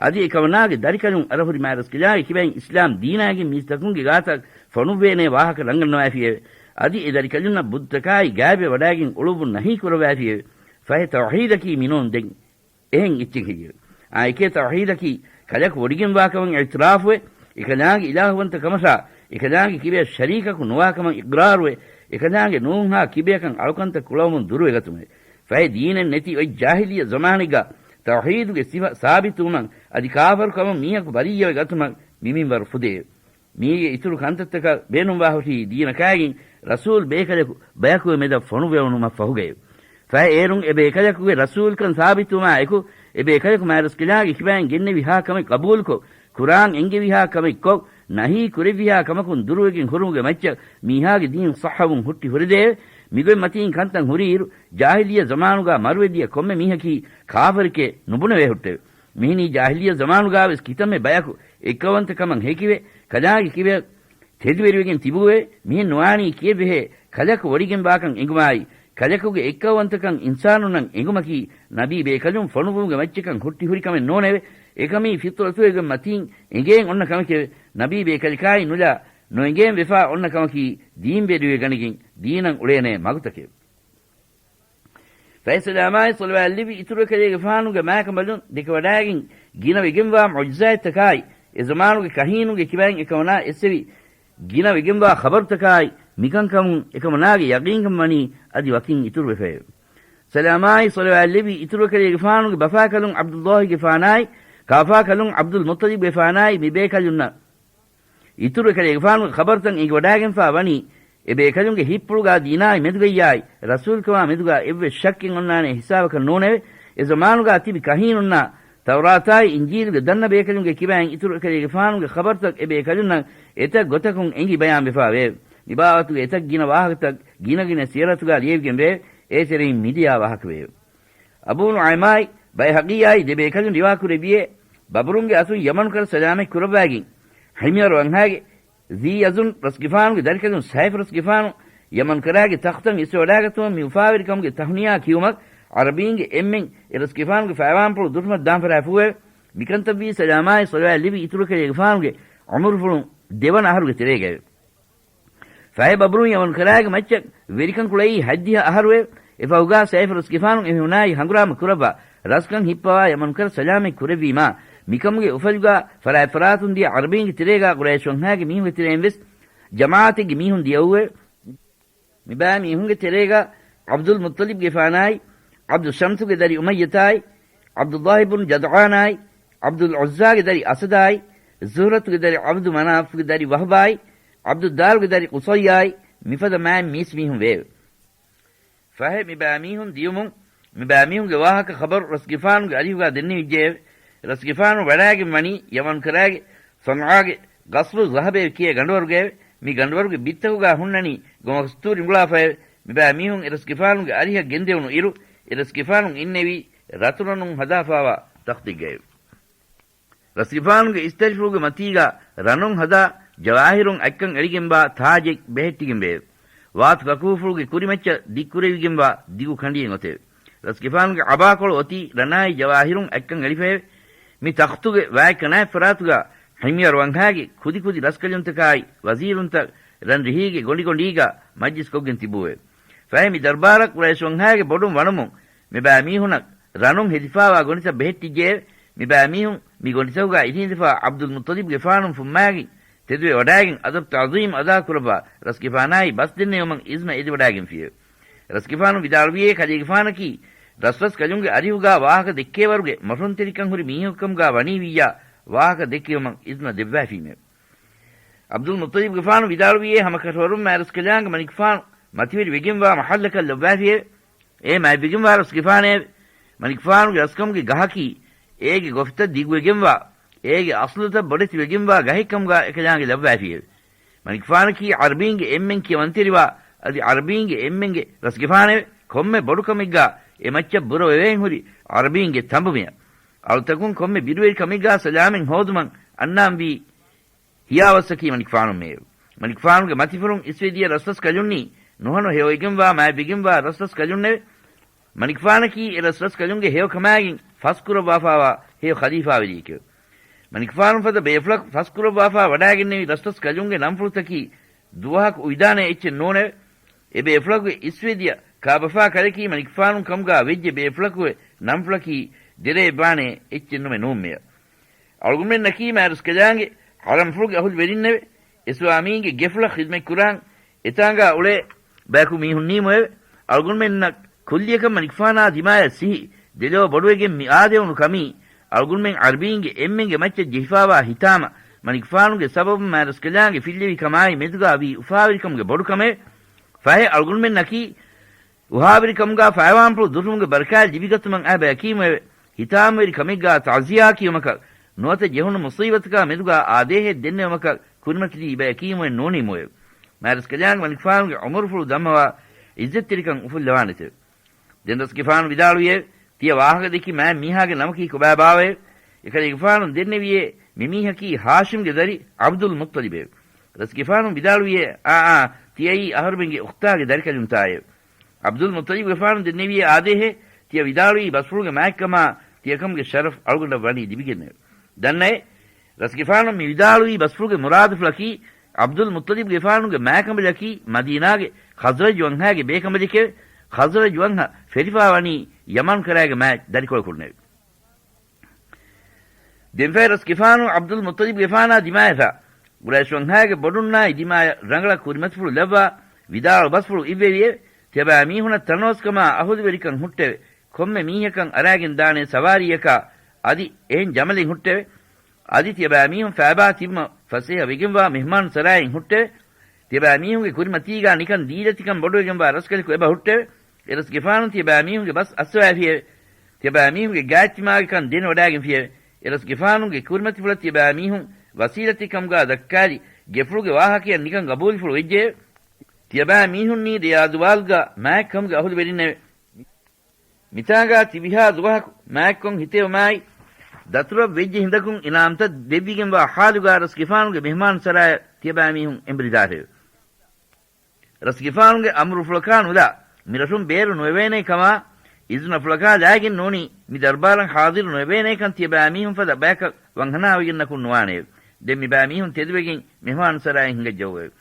އަދި އެކަމަނާގެ ދަރިކަލުން އަރަހުރި މާތްރަސްކަލާނގެ ކިބައިން އިސްލާމް ދީނާގެން މީސްތަކުންގެ ގާތަށް ފޮނުއްވޭނޭ ވާހަކަ ނަންގަންނަވައިފިއެވެ. އަދި އެ ދަރިކަލުންނަށް ބުއްތަކާއި ގާތްބެ ވަޑާގެން އުޅުއްވުން ނަހީ ކުރައްވާފިއެވެ. ފަހެ ތައުޙީދަކީ މިނޫން ދެން އެހެން އެއްޗެއް ހެއްޔެވެ؟ އާ، އެކޭ ތައުޙީދަކީ ކަލަކު ވޮޑިގެންވާކަމަށް އިޢުތިރާފުވެ، އެކަލާނގެ އިލާހުވަންތަ ކަމަށާ، އެކަލާނގެ ކިބަޔަށް ޝަރީކަކު ނުވާކަމަށް އިޤްރާރުވެ، އެކަލާނގެ ނޫންހާ ކިބަޔަކަށް އަޅުކަންތައް ކުޅަވަމުން ދުރުވެގަތުމެވެ. ފަހެ ދީނެއް ނެތި އޮތް ޖާހިލިއްޔަ ޒަމާނެއްގަ ތައުޙީދުގެ ސިފަ ސާބިތުވުމަށް އަދި ކާފަރުކަމަށް މީހަކު ބަރީއަވެ ގަތުމަށް މި މިންވަރު ފުދެއެވެ. މީގެ އިތުރު ކަންތައްތަކަށް ބޭނުންވާހުށީ ދީނަކާގެން ރަސޫލް ބޭކަލަކު ބަޔަކުގެ މެދަށް ފޮނުވެވުނުމަށް ފަހުގައެވެ. ފަހެ އޭރުން އެ ބޭކަލަކުގެ ރަސޫލްކަން ސާބިތުވުމާ އެކު، އެ ބޭކަލަކު މާތްރަސްކަލާނގެ ކިބައިން ގެންނެވިހާ ކަމެއް ޤަބޫލުކޮށް، ކުރާން އެންގެވިހާ ކަމެއް ކޮށް، ނަހީ ކުރެއްވިހާ ކަމަކުން ދުރުވެގެން ހުރުމުގެ މައްޗަށް މީހާގެ ދީން ޞައްޙަވުން ހުއްޓި ހުރެދެއެވެ. މިގޮތް މަތީން ކަންތައް ހުރިއިރު، ޖާހިލިއްޔަ ޒަމާނުގާ މަރުވެދިޔަ ކޮންމެ މީހަކީ ކާފަރެކޭ ނުބުނެވޭ ހުއްޓެވެ. މިހެނީ ޖާހިލިއްޔަ ޒަމާނުގާވެސް ކިތަންމެ ބަޔަކު އެއްކައުވަންތަ ކަމަށް ހެކިވެ، ކަލާނގެ ކިބަޔަށް ތެދުވެރިވެގެން ތިބޫއެވެ. މިހެން ނުވާނީ ކިއެއްވެހޭ ކަލަކު ވޮޑިގެންވާކަން އެނގުމާއި، ކަލަކުގެ އެއްކައުވަންތަކަން އިންސާނުންނަށް އެނގުމަކީ ނަބީ ބޭކަލުން ފޮނުއްވުމުގެ މައްޗަކަށް ހުއްޓި ހުރި ކަމެއް ނޫނެވެ. އެކަމީ ފިޠުރަތުގެ މަތީން އެނގޭން އޮންނަ ކަމެކެވެ. ނަބީ ބޭކަލަކާއި ނުލާ ނުއެނގޭން ވެފާ އޮންނަ ކަމަކީ ދީންވެރިވެގަނެގެން ދީނަށް އުޅޭނޭ މަގުތަކެވެ. ފަހެ ސަލާމާއި ޞަލަވާތް ލެއްވި އިތުރު ކަލޭގެފާނުގެ މާކަނބަލުން ދެކެވަޑާގެން ގިނަ ވެގެންވާ މުޢުޖިޒާތްތަކާއި، އެ ޒަމާނުގެ ކަހީނުގެ ކިބައިން އެކަމަނާ އެއްސެވި ގިނަ ވެގެންވާ ޚަބަރުތަކާއި، މިކަންކަމުން އެކަމަނާގެ ޔަޤީންކަން ވަނީ އަދި ވަކިން އިތުރުވެފައެވެ. ސަލާމާއި ޞަލަވާތް ލެއްވި އިތުރު ކަލޭގެފާނުގެ ބަފާކަލުން ޢަބްދުﷲގެފާނާއި، ކާފާކަލުން ޢަބްދުލްމުއްޠަލިބްގެފާނާއި މި ބޭކަލުންނަށް އިތުރު ކަލޭގެފާނުގެ ޚަބަރުތައް އެނގިވަޑާގެންފާ ވަނީ، އެ ބޭކަލުންގެ ހިތްޕުޅުގާ ދީނާއި މެދުގައްޔާއި، ރަސޫލްކަމާ މެދުގާ އެއްވެސް ޝައްކެއް އޮންނާނޭ ހިސާބަކަށް ނޫނެވެ. އެ ޒަމާނުގާ ތިބި ކަހީނުންނާ، ތައުރާތާއި އިންޖީލުގެ ދަންނަ ބޭކަލުންގެ ކިބައިން އިތުރު ކަލޭގެފާނުގެ ޚަބަރުތައް އެ ބޭކަލުންނަށް އެތައް ގޮތަކުން އެނގި ބަޔާންވެފާވެއެވެ. މިބާވަތުގެ އެތައް ގިނަ ވާހަކަތައް ގިނަގިނަ ސިޔަރަތުގާ ލިޔެވިގެންވެއެވެ. އޭތެރެއިން މިދިޔާ ވާހަކަވެއެވެ. އަބޫ ނުޢައިމާއި ބައިހަޤީއާއި ދެބޭކަލުން ރިވާކުރެއްވިއޭ، ބަބުރުންގެ އަތުން ޔަމަނުކަރަ ސަލާމަތް ކުރައްވާގެން، ހިމްޔަރު ވަންހާގެ ޒީ ޔަޒުން ރަސްގެފާނުގެ ދަރިކަލުން ސައިފު ރަސްގެފާނު ޔަމަނުކަރާގެ ތަޚްތަށް އިސްވެވަޑާގަތުމަށް މި އުފާވެރިކަމުގެ ތަހުނިޔާ ކިޔުމަށް ޢަރަބީންގެ އެންމެން އެ ރަސްގެފާނުގެ ފައިވާންޕުޅު ދުށުމަށް ދާން ފަރާފޫއެވެ. މިކަންތައްވީ ސަލާމާއި ޞަލަވާތް ލެއްވި އިތުރު ކަލޭގެފާނުގެ ޢުމުރުފުޅުން ދެވަނަ އަހަރުގެ ތެރޭގައެވެ. ފަހެ ބަބުރުން ޔަމަނުކަރާގެ މައްޗަށް ވެރިކަން ކުޅައީ ހަތްދިހަ އަހަރުއެވެ. އެފަހުގާ ސައިފު ރަސްގެފާނު އެމީހުނާއި ހަނގުރާމަ ކުރައްވާ ރަސްކަން ހިއްޕަވާ ޔަމަނުކަރަ ސަލާމަތް ކުރެއްވީމާ، މިކަމުގެ އުފަލުގާ ފަރާތްފަރާތުން ދިޔަ ޢަރަބީންގެ ތެރޭގާ ޤުރައިޝް ވަންހާގެ މީހުންގެ ތެރެއިން ވެސް ޖަމާޢަތެއްގެ މީހުން ދިޔައޫއެވެ. މިބައިމީހުންގެ ތެރޭގާ ޢަބްދުލް މުއްޠަލިބްގެފާނާއި، ޢަބްދު ޝަމްސުގެ ދަރި އުމައްޔަތާއި، ޢަބްދުﷲ ބުން ޖަދްޢާނާއި، ޢަބްދުލް ޢުއްޒާގެ ދަރި އަސަދާއި، ޒުހްރަތުގެ ދަރި ޢަބްދު މަނާފްގެ ދަރި ވަހުބާއި، ޢަބްދުއްދާރުގެ ދަރި ޤުޞައްޔާއި، މިފަދަ މާތް މީސްމީހުން ވެއެވެ. ފަހެ މިބައިމީހުން ދިޔުމުން، މިބައިމީހުންގެ ވާހަކަ ޚަބަރު ރަސްގެފާނުގެ އަރިހުގާ ދެންނެވިއްޖެއެވެ. ރަސްގެފާނު ވަޑާގެން ވަނީ ޔަމަންކަރާގެ ޞަންޢާގެ ޤަޞްރު ޒަހަބޭ ކިޔޭ ގަނޑުވަރުގައެވެ. މި ގަނޑުވަރުގެ ބިއްތަކުގާ ހުންނަނީ ގޮމަސްތޫރި އުނގުޅާފައެވެ. މިބައިމީހުން އެ ރަސްގެފާނުގެ އަރިހަށް ގެންދެވުނު އިރު، އެ ރަސްގެފާނު އިންނެވީ ރަތުރަނުން ހަދާފާވާ ތަޚްތެއްގައެވެ. ރަސްގެފާނުގެ އިސްތަށިފުޅުގެ މަތީގާ ރަނުން ހަދާ ޖަވާހިރުން އަތްކަން އެޅިގެންވާ ތާޖެއް ބެހެއްޓިގެންވެއެވެ. ވާތު ކަކޫފުޅުގެ ކުރިމައްޗަށް ދިއްކުރެވިގެންވާ ދިގު ކަނޑިއެއް އޮތެވެ. ރަސްގެފާނުގެ އަބާކޮޅު އޮތީ ރަނާއި ޖަވާހިރުން އަތްކަން އެޅިފައެވެ. މި ތަޚްތުގެ ވާތްކަނާތް ފަރާތުގާ ހިމްޔަރު ވަންހާގެ ކުދިކުދި ރަސްކަލުންތަކާއި ވަޒީރުންތައް ރަން ރިހީގެ ގޮނޑިގޮނޑީގާ މަޖްލިސްކޮށްގެން ތިބޫއެވެ. ފަހެ މި ދަރްބާރަށް ޤުރައިޝް ވަންހާގެ ބޮޑުން ވަނުމުން މިބައިމީހުނަށް ރަނުން ހެދިފާވާ ގޮނޑިތައް ބެހެއްޓިއްޖެއެވެ. މިބައިމީހުން މި ގޮނޑިތަކުގާ އިށީނދެފާ ޢަބްދުލް މުއްޠަލިބްގެފާނުން ފުއްމާގެން ތެދުވެ ވަޑާގެން އަދަބު ތަޢުޒީމް އަދާކުރައްވާ ރަސްގެފާނާއި ބަސް ދެންނެވުމަށް އިޒްނަ އެދިވަޑާގެންފިއެވެ. ރަސްގެފާނު ވިދާޅުވިއޭ ކަލޭގެފާނަކީ ރަސްރަސް ކަލުންގެ އަރިހުގާ ވާހަކަ ދެއްކޭވަރުގެ މޮށުންތެރިކަން ހުރި މީހަކުކަމުގާ ވަނީވިއްޔާ ވާހަކަ ދެއްކެވުމަށް އިޒްނަ ދެއްވާފީމެވެ. ޢަބްދުލް މުއްޠަލިބްގެފާނު ވިދާޅުވިއޭ ހަމަކަށަވަރުން މާތްރަސްކަލާނގެ މަނިކުފާނު މަތިވެރި ވެގެންވާ މަޙައްލަކަށް ލައްވާފިއެވެ. އޭ މާތްވެގެންވާ ރަސްގެފާނެވެ. މަނިކުފާނުގެ ރަސްކަމުގެ ގަހަކީ އޭގެ ގޮފިތައް ދިގުވެގެންވާ، އޭގެ އަސްލުތައް ބޮޑެތިވެގެންވާ ގަހެއްކަމުގާ އެކަލާނގެ ލައްވާފިއެވެ. މަނިކުފާނަކީ ޢަރަބީންގެ އެންމެން ކިޔަވަންތެރިވާ، އަދި ޢަރަބީންގެ އެންމެންގެ ރަސްގެފާނެވެ. ކޮންމެ ބޮޑުކަމެއްގާ އެ މައްޗަށް ބުރަވެވޭން ހުރި ޢަރަބީންގެ ތަނބުމެއަށް. އަޅުތަކުން ކޮންމެ ބިރުވެރިކަމެއްގާ ސަލާމަތް ހޯދުމަށް އަންނާންވީ ހިޔާވައްސަކީ މަނިކުފާނުމެއެވެ. މަނިކުފާނުގެ މަތިފުރުން އިސްވެދިޔަ ރަސްރަސް ކަލުންނީ ނުހަނު ހެޔޮވެގެންވާ މާތްވެގެންވާ ރަސްރަސް ކަލުންނެވެ. މަނިކުފާނަކީ އެ ރަސްރަސް ކަލުންގެ ހެޔޮ ކަމާގެން ފަސްކުރައްވާފާވާ ހެޔޮ ޚަލީފާވެރިއެކެވެ. މަނިކުފާނު ފަދަ ބޭފުޅަކު ފަސްކުރައްވާފާ ވަޑާގެންނެވި ރަސްރަސް ކަލުންގެ ނަންފުޅުތަކީ ދުވަހަކު އުއިދާނެ އެއްޗެއް ނޫނެވެ. އެ ބޭފުޅަކުގެ އިސްވެދިޔަ ކާބަފާ ކަލަކީ މަނިކުފާނު ކަމުގާ ވެއްޖެ ބޭފުޅަކުގެ ނަންފުޅަކީ ދެރައެއްވާނެ އެއްޗެއް ނުމެ ނޫންމެޔަ. އަޅުގަނޑުމެންނަކީ މާރަސްކަލާނގެ އަޅަންފުޅުގެ އަހުލުވެރިންނެވެ. އެ ސުވާމީންގެ ގެފުޅަށް ޚިދުމަތްކުރާން އެތާނގާ އުޅޭ ބަޔަކު މީހުންނީމުއެވެ. އަޅުގަނޑުމެންނަށް ކުއްލިއަކަށް މަނިކުފާނާ ދިމާޔަށް ސިހި ދެލޯ ބޮޑުވެގެން މި އާދެވުނު ކަމީ، އަޅުގަނޑުމެން ޢަރަބީންގެ އެންމެންގެ މައްޗަށް ޖެހިފާވާ ހިތާމަ މަނިކުފާނުގެ ސަބަބުން މާރަސްކަލާނގެ ފިއްލެވި ކަމާއި މެދުގާ ވީ އުފާވެރިކަމުގެ ބޮޑުކަމެވެ. ފަހެ އަޅުގަނޑުމެންނަކީ އުހާވެރިކަމުގާ ފައިވާންފުޅު ދުށުމުގެ ބަރަކާތް ލިބިގަތުމަށް އައި ބަޔަކީމުއެވެ. ހިތާމަވެރި ކަމެއްގާ ތާޒިޔާ ކިޔުމަކަށް ނުވަތަ ޖެހުނު މުޞީބަތަކާ މެދުގާ އާދޭހެއް ދެންނެވުމަކަށް ކުރިމަތިލީ ބަޔަކީމުއެއް ނޫނީމުއެވެ. މާރަސްކަލާނގެ މަނިކުފާނުގެ ޢުމުރުފުޅު ދަމަވާ ޢިއްޒަތްތެރިކަން އުފުއްލަވާނެތެވެ. ދެން ރަސްގެފާނު ވިދާޅުވިއެވެ. ތިޔަ ވާހަކަ ދެއްކި މާތް މީހާގެ ނަމަކީ ކޮބާބާވައެވެ؟ އެކަލޭގެފާނު ދެންނެވިއޭ މި މީހަކީ ހާޝިމްގެ ދަރި ޢަބްދުލް މުއްޠަލިބެވެ. ރަސްގެފާނު ވިދާޅުވިއޭ އާ އާ ތިޔައީ އަހަރުމެންގެ އުޚްތާގެ ދަރިކަލުންތާއެވެ. ޢަބްދުލް މުއްޠަލިބުގެފާނު ދެންނެވިއޭ އާދޭހޭ ތިޔަ ވިދާޅުވީ ބަސްފުޅުގެ މާތްކަމާ ތިޔަކަމުގެ ޝަރަފް އަޅުގަނޑަށް ވަނީ ލިބިގެންނެވެ. ދަންނައޭ ރަސްގެފާނު މި ވިދާޅުވީ ބަސްފުޅުގެ މުރާދުފުޅަކީ ޢަބްދުލް މުއްޠަލިބުގެފާނުގެ މާތްކަނބަލަކީ މަދީނާގެ ޚަޒްރަޖް ވަންހާގެ ބޭކަނބަލެކެވެ. ޚަޒްރަޖް ވަންހަ ފެށިފާވަނީ ޔަމަން ކަރާގެ މާތް ދަރިކޮޅަކުންނެވެ. ދެންފަހެ ރަސްގެފާނު ޢަބްދުލް މުއްޠަލިބުގެފާނާ ދިމާޔަށްފަ ގުރައިޝް ވަންހާގެ ބޮޑުންނާއި ދިމާޔަށް ރަނގަޅަށް ކުރިމަތިފުޅު ލައްވާ ވިދާޅު ބަސްފުޅު އިއްވެވިއެވެ. ތިޔަބައިމީހުނަށް ތަނަވަސްކަމާ އަހުލުވެރިކަން ހުއްޓެވެ. ކޮންމެ މީހަކަށް އަރާގެން ދާނެ ސަވާރީއަކާ އަދި އެހެން ޖަމަލެއް ހުއްޓެވެ. އަދި ތިޔަބައިމީހުން ފައިބާ ތިބުމަށް ފަސޭހަ ވެގެންވާ މެހްމާން ސަރާއިން ހުއްޓެވެ. ތިޔަބައިމީހުންގެ ކުރިމަތީގާ ނިކަން ދީލަތިކަން ބޮޑުވެގެންވާ ރަސްކަލަކު އެބަ ހުއްޓެވެ. އެ ރަސްގެފާނު ތިޔަބައިމީހުންގެ ބަސް އައްސަވައިފިއެވެ. ތިޔަބައިމީހުންގެ ގާތްތިމާގެކަން ދެނެވަޑާގެންފިއެވެ. އެ ރަސްގެފާނުގެ ކުރިމަތިފުޅަށް ތިޔަބައިމީހުން ވަސީލަތެއްކަމުގާ ދައްކާލި ގެފުޅުގެ ވާހަކަޔަށް ނިކަން ގަބޫލުފުޅު ވެއްޖެއެވެ. ތިޔަބައިމީހުންނީ ރިޔާދުވާލްގާ މާތްކަމުގެ އަހުލުވެރިންނެވެ. މިތާނގާ ތިބިހާ ދުވަހަކު މާތްކޮށް ހިތެއް އޮމާއި، ދަތުރަށް ވެއްޖެ ހިނދަކުން އިނާމްތައް ދެއްވިގެންވާ ހާލުގާ ރަސްގެފާނުގެ މެހްމާން ސަރާޔަށް ތިޔަބައިމީހުން އެނބުރިދާށެވެ. ރަސްގެފާނުގެ އަމުރުފުޅަކާ ނުލާ، މި ރަށުން ބޭރު ނުވެވޭނޭ ކަމާ، އިޒުނަފުޅަކާ ލާގެން ނޫނީ، މި ދަރުބާރަށް ހާޒިރު ނުވެވޭނޭކަން ތިޔަބައިމީހުން ފަދަ ބަޔަކަށް ވަންހަނާވެގެންނަކުން ނުވާނެއެވެ. ދެން މިބައިމީހުން ތެދުވެގެން މެހްމާން ސަރާއިން ހިނގައްޖައުއެވެ.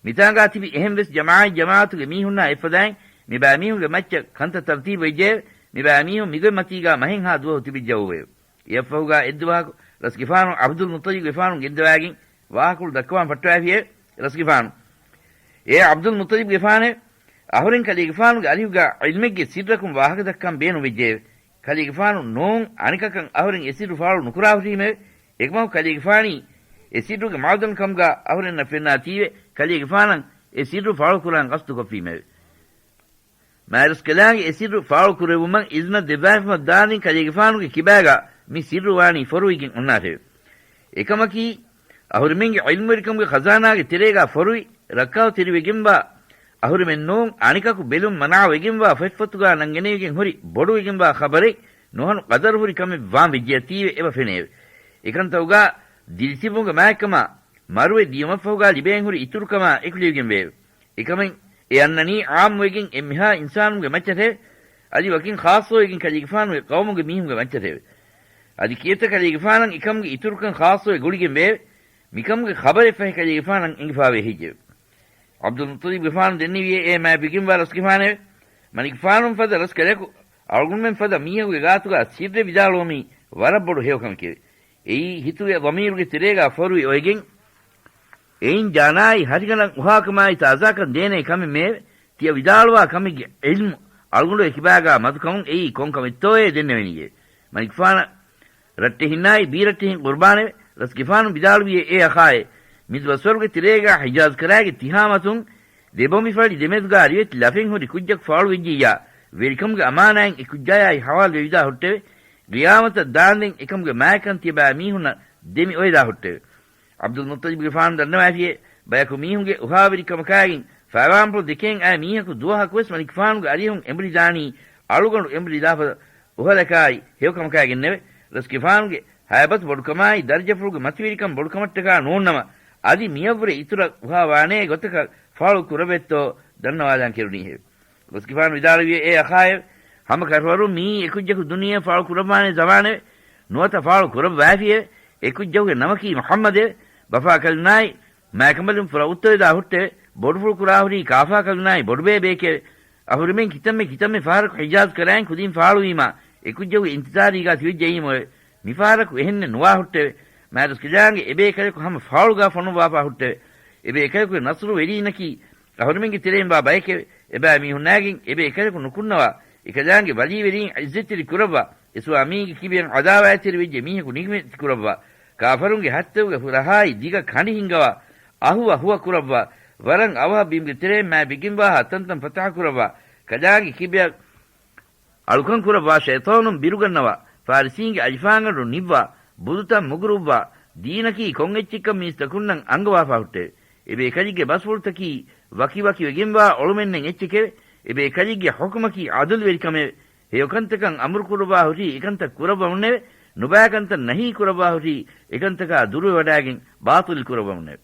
މިތާނގާ ތިބި އެހެން ވެސް ޖަމާޢަތް ޖަމާޢަތުގެ މީހުންނާ އެއްފަދައިން މިބައިމީހުންގެ މައްޗަށް ކަންތައް ތަރުތީބު ވެއްޖެއެވެ. މިބައިމީހުން މިގޮތް މަތީގާ މަހެއްހާ ދުވަހު ތިބިއްޖައުއެވެ. އެއަށްފަހުގާ އެއްދުވަހަކު ރަސްގެފާނު ޢަބްދުލް މުއްޠަލިބުގެފާނު ގެންދަވާގެން ވާހަކަފުޅު ދައްކަވާން ފައްޓަވައިފިއެވެ. ރަސްގެފާނު، އޭ ޢަބްދުލް މުއްޠަލިބުގެފާނޭ، އަހުރެން ކަލޭގެފާނުގެ އަރިހުގާ ޢިލްމެއްގެ ސިއްރަކުން ވާހަކަދައްކަން ބޭނުންވެއްޖެއެވެ. ކަލޭގެފާނު ނޫން އަނެކަކަށް އަހުރެން އެ ސިއްރު ފާޅު ނުކުރާ ހުރީމެވެ. އެކަމަކު ކަލޭގެފާނީ އެ ސިއްރުގެ މަޢުދަން ކަމުގާ އަހުރެންނަށް ފެންނާތީވެ، ކަލޭގެފާނަށް އެ ސިއްރު ފާޅުކުރާން ގަސްތުކޮށްފީމެވެ. މާރަސްކަލާނގެ އެ ސިއްރު ފާޅުކުރެއްވުމަށް އިޒުނަށް ދެއްވާފަ ދާންދެން ކަލޭގެފާނުގެ ކިބާގާ މި ސިއްރު ވާނީ ފޮރުވިގެން އޮންނާށެވެ. އެކަމަކީ، އަހުރެމެންގެ ޢިލްމުވެރިކަމުގެ ޚަޒާނާގެ ތެރޭގާ ފޮރުވި، ރައްކާތެރިވެގެންވާ، އަހުރެމެން ނޫން އަނެކަކު ބެލުން މަނާވެގެންވާ ފޮތްފޮތުގާ ނަންގެނެވިގެން ހުރި ބޮޑުވެގެންވާ ޚަބަރެއް ނުހަނު ޤަދަރު ހުރި ކަމެއް ވާން ވެއްޖެއަތީވެ އެބަ ފެނެއެވެ. އެކަންތައުގާ ދިރިތިބުމުގެ މާތްކަމާ، މަރުވެ ދިޔުމަށްފަހުގާ ލިބޭން ހުރި އިތުރުކަމާ އެކުލެވިގެންވެއެވެ. އެކަމެއް އެ އަންނަނީ ޢާއްމުވެގެން އެންމެހާ އިންސާނުންގެ މައްޗަށެވެ. އަދި ވަކިން ޚާއްޞަވެގެން ކަލޭގެފާނުގެ ޤައުމުގެ މީހުންގެ މައްޗަށެވެ. އަދި ކިއެއްތަ ކަލޭގެފާނަށް އެކަމުގެ އިތުރުކަން ޚާއްޞަވެ ގުޅިގެން ވެއެވެ. މިކަމުގެ ޚަބަރެއް ފަހެ ކަލޭގެފާނަށް އެނގިފާވޭ ހެއްޔެވެ؟ ޢަބްދުލް މުއްޠަލިބުގެފާނު ދެންނެވިއޭ އޭ މާތްވެގެންވާ ރަސްގެފާނެވެ. މަނިކުފާނުން ފަދަ ރަސްކަލަކު އަޅުގަނޑުމެން ފަދަ މީހަކުގެ ގާތުގާ ސިއްރެއް ވިދާޅުވުމީ ވަރަށް ބޮޑު ހެޔޮކަމެކެވެ. އެއީ ހިތުގެ ޟަމީރުގެ ތެރޭގާ ފޮރުވި އޮވެގެން، އެއިން ޖާނާއި ހަށިގަނޑަށް އުހާކަމާއި ތާޒާކަން ދޭނޭ ކަމެއްމެއެވެ. ތިޔަ ވިދާޅުވާ ކަމެއްގެ ޢިލްމު އަޅުގަނޑުގެ ކިބާގާ މަދުކަމުން އެއީ ކޮން ކަމެއްތޯއޭ ދެންނެވެނީއެވެ. މަނިކުފާނަށް ރައްޓެހިންނާއި ބީރައްޓެހިން ޤުރްބާނެވެ. ރަސްގެފާނު ވިދާޅުވިއޭ އޭ އަޚާއޭ، މި ދުވަސްވަރުގެ ތެރޭގާ ޙިޖާޒް ކަރާގެ ތިހާމަތުން ދެބޮނބިފަޅި ދެމެދުގާ ރިވެތި ލަފެއް ހުރި ކުއްޖަކު ފާޅުވެއްޖިއްޔާ، ވެރިކަމުގެ އަމާނާތް އެ ކުއްޖާޔާއި ޙަވާލުވެވިދާ ހުއްޓެވެ. ޤިޔާމަތަށް ދާންދެން އެކަމުގެ މާތްކަން ތިޔަބައިމީހުންނަށް ދެމި އޮވެދާ ހުއްޓެވެ. ޢަބްދުލް މުއްޠަލިބުގެފާނު ދަންނަވައިފިއޭ، ބަޔަކު މީހުންގެ އުހާވެރިކަމަކާގެން ފައިވާންފުޅު ދެކެން އައި މީހަކު ދުވަހަކުވެސް މަނިކުފާނުގެ އަރިހުން އެނބުރިދާނީ އަޅުގަނޑު އެނބުރިދާފަ އުހަލަކާއި ހެޔޮކަމަކާގެންނެވެ. ރަސްގެފާނުގެ ހައިބަތު ބޮޑުކަމާއި ދަރަޖަފުޅުގެ މަތިވެރިކަން ބޮޑުކަމަށްޓަކާ ނޫންނަމަ، އަދި މިއަށްވުރެ އިތުރަށް އުހާވާނޭ ގޮތަކަށް ފާޅު ކުރެވޭތޯ ދަންނަވާލާން ކެރުނީހެވެ. ރަސްގެފާނު ވިދާޅުވިއޭ އޭ އަޚާއެވެ. ހަމަ ކަށަވަރުން މިއީ އެކުއްޖަކު ދުނިޔެއަށް ފާޅު ކުރައްވާނޭ ޒަމާނެވެ. ނުވަތަ ފާޅު ކުރައްވައިފިއެވެ. އެކުއްޖަކުގެ ނަމަކީ މުޙައްމަދެވެ. ބަފާކަލުންނާއި މާކަނބަލުން ފުރަ އުއްތަވެދާ ހުއްޓެވެ. ބޮޑުފުޅު ކުރާ ހުރީ ކާފާ ކަލުނާއި ބޮޑުބޭބެއެކެވެ. އަހުރެމެން ކިތަންމެ ކިތަންމެ ފަހަރަކު ހިޖާޒް ކަރާއިން ކުދިން ފާޅުވީމާ، އެކުއްޖަކު އިންތިޒާރީގާ ތިވެއްޖައީމުއެވެ. މިފަހަރަކު އެހެންނެއް ނުވާ ހުއްޓެވެ. މާތްރަސްކަލާނގެ އެބޭކަލަކު ހަމަ ފާޅުގާ ފޮނުއްވާފާ ހުއްޓެވެ. އެބޭކަލަކުގެ ނަޞްރު ވެރީނަކީ އަހުރެމެންގެ ތެރެއިން ވާ ބައެކެވެ. އެބައިމީހުންނާގެން އެބޭކަލަކު ނުކުންނަވާ، އެކަލާނގެ ވަލީވެރީން ޢިއްޒަތްތެރި ކުރައްވާ، އެ ސުވާމީގެ ކިބަޔަށް ޢަދާވާތްތެރި ވެއްޖެ މީހަކު ނިކަމެތި ކުރައްވާ، ކާފަރުންގެ ހައްތަކުގެ ހުރަހާއި ދިގަ ކަނޑި ހިންގަވާ، އަހުވަ ހުވަ ކުރައްވާ، ވަރަށް އަވަހަށް ބިމުގެ ތެރެއިން މާތް ބިގިންވާހާ ތަންތަން ފަތަޙަ ކުރައްވާ، ކަލާނގެ ކިބަޔަށް އަޅުކަން ކުރައްވާ، ޝައިޠާނުން ބިރުގަންނަވާ، ފާރިސީންގެ އަލިފާންގަނޑު ނިއްވާ، ބުދުތައް މުގުރުއްވާ، ދީނަކީ ކޮން އެއްޗެއްކަން މީސްތަކުންނަށް އަންގަވާފާ ހުއްޓެވެ. އެބޭކަލެއްގެ ބަސްފުޅުތަކީ ވަކިވަކިވެގެންވާ އޮޅުމެއްނެތް އެއްޗެކެވެ. އެބޭކަލެއްގެ ޙުކުމަކީ ޢަދުލުވެރިކަމެވެ. ހެޔޮކަންތަކަށް އަމުރުކުރައްވާ ހުރީ އެކަންތައް ކުރައްވަމުންނެވެ. ނުބައިކަންތައް ނަހީ ކުރައްވާ ހުރީ އެކަންތަކާ ދުރުވެވަޑާގެން ބާޠިލް ކުރައްވަމުންނެވެ.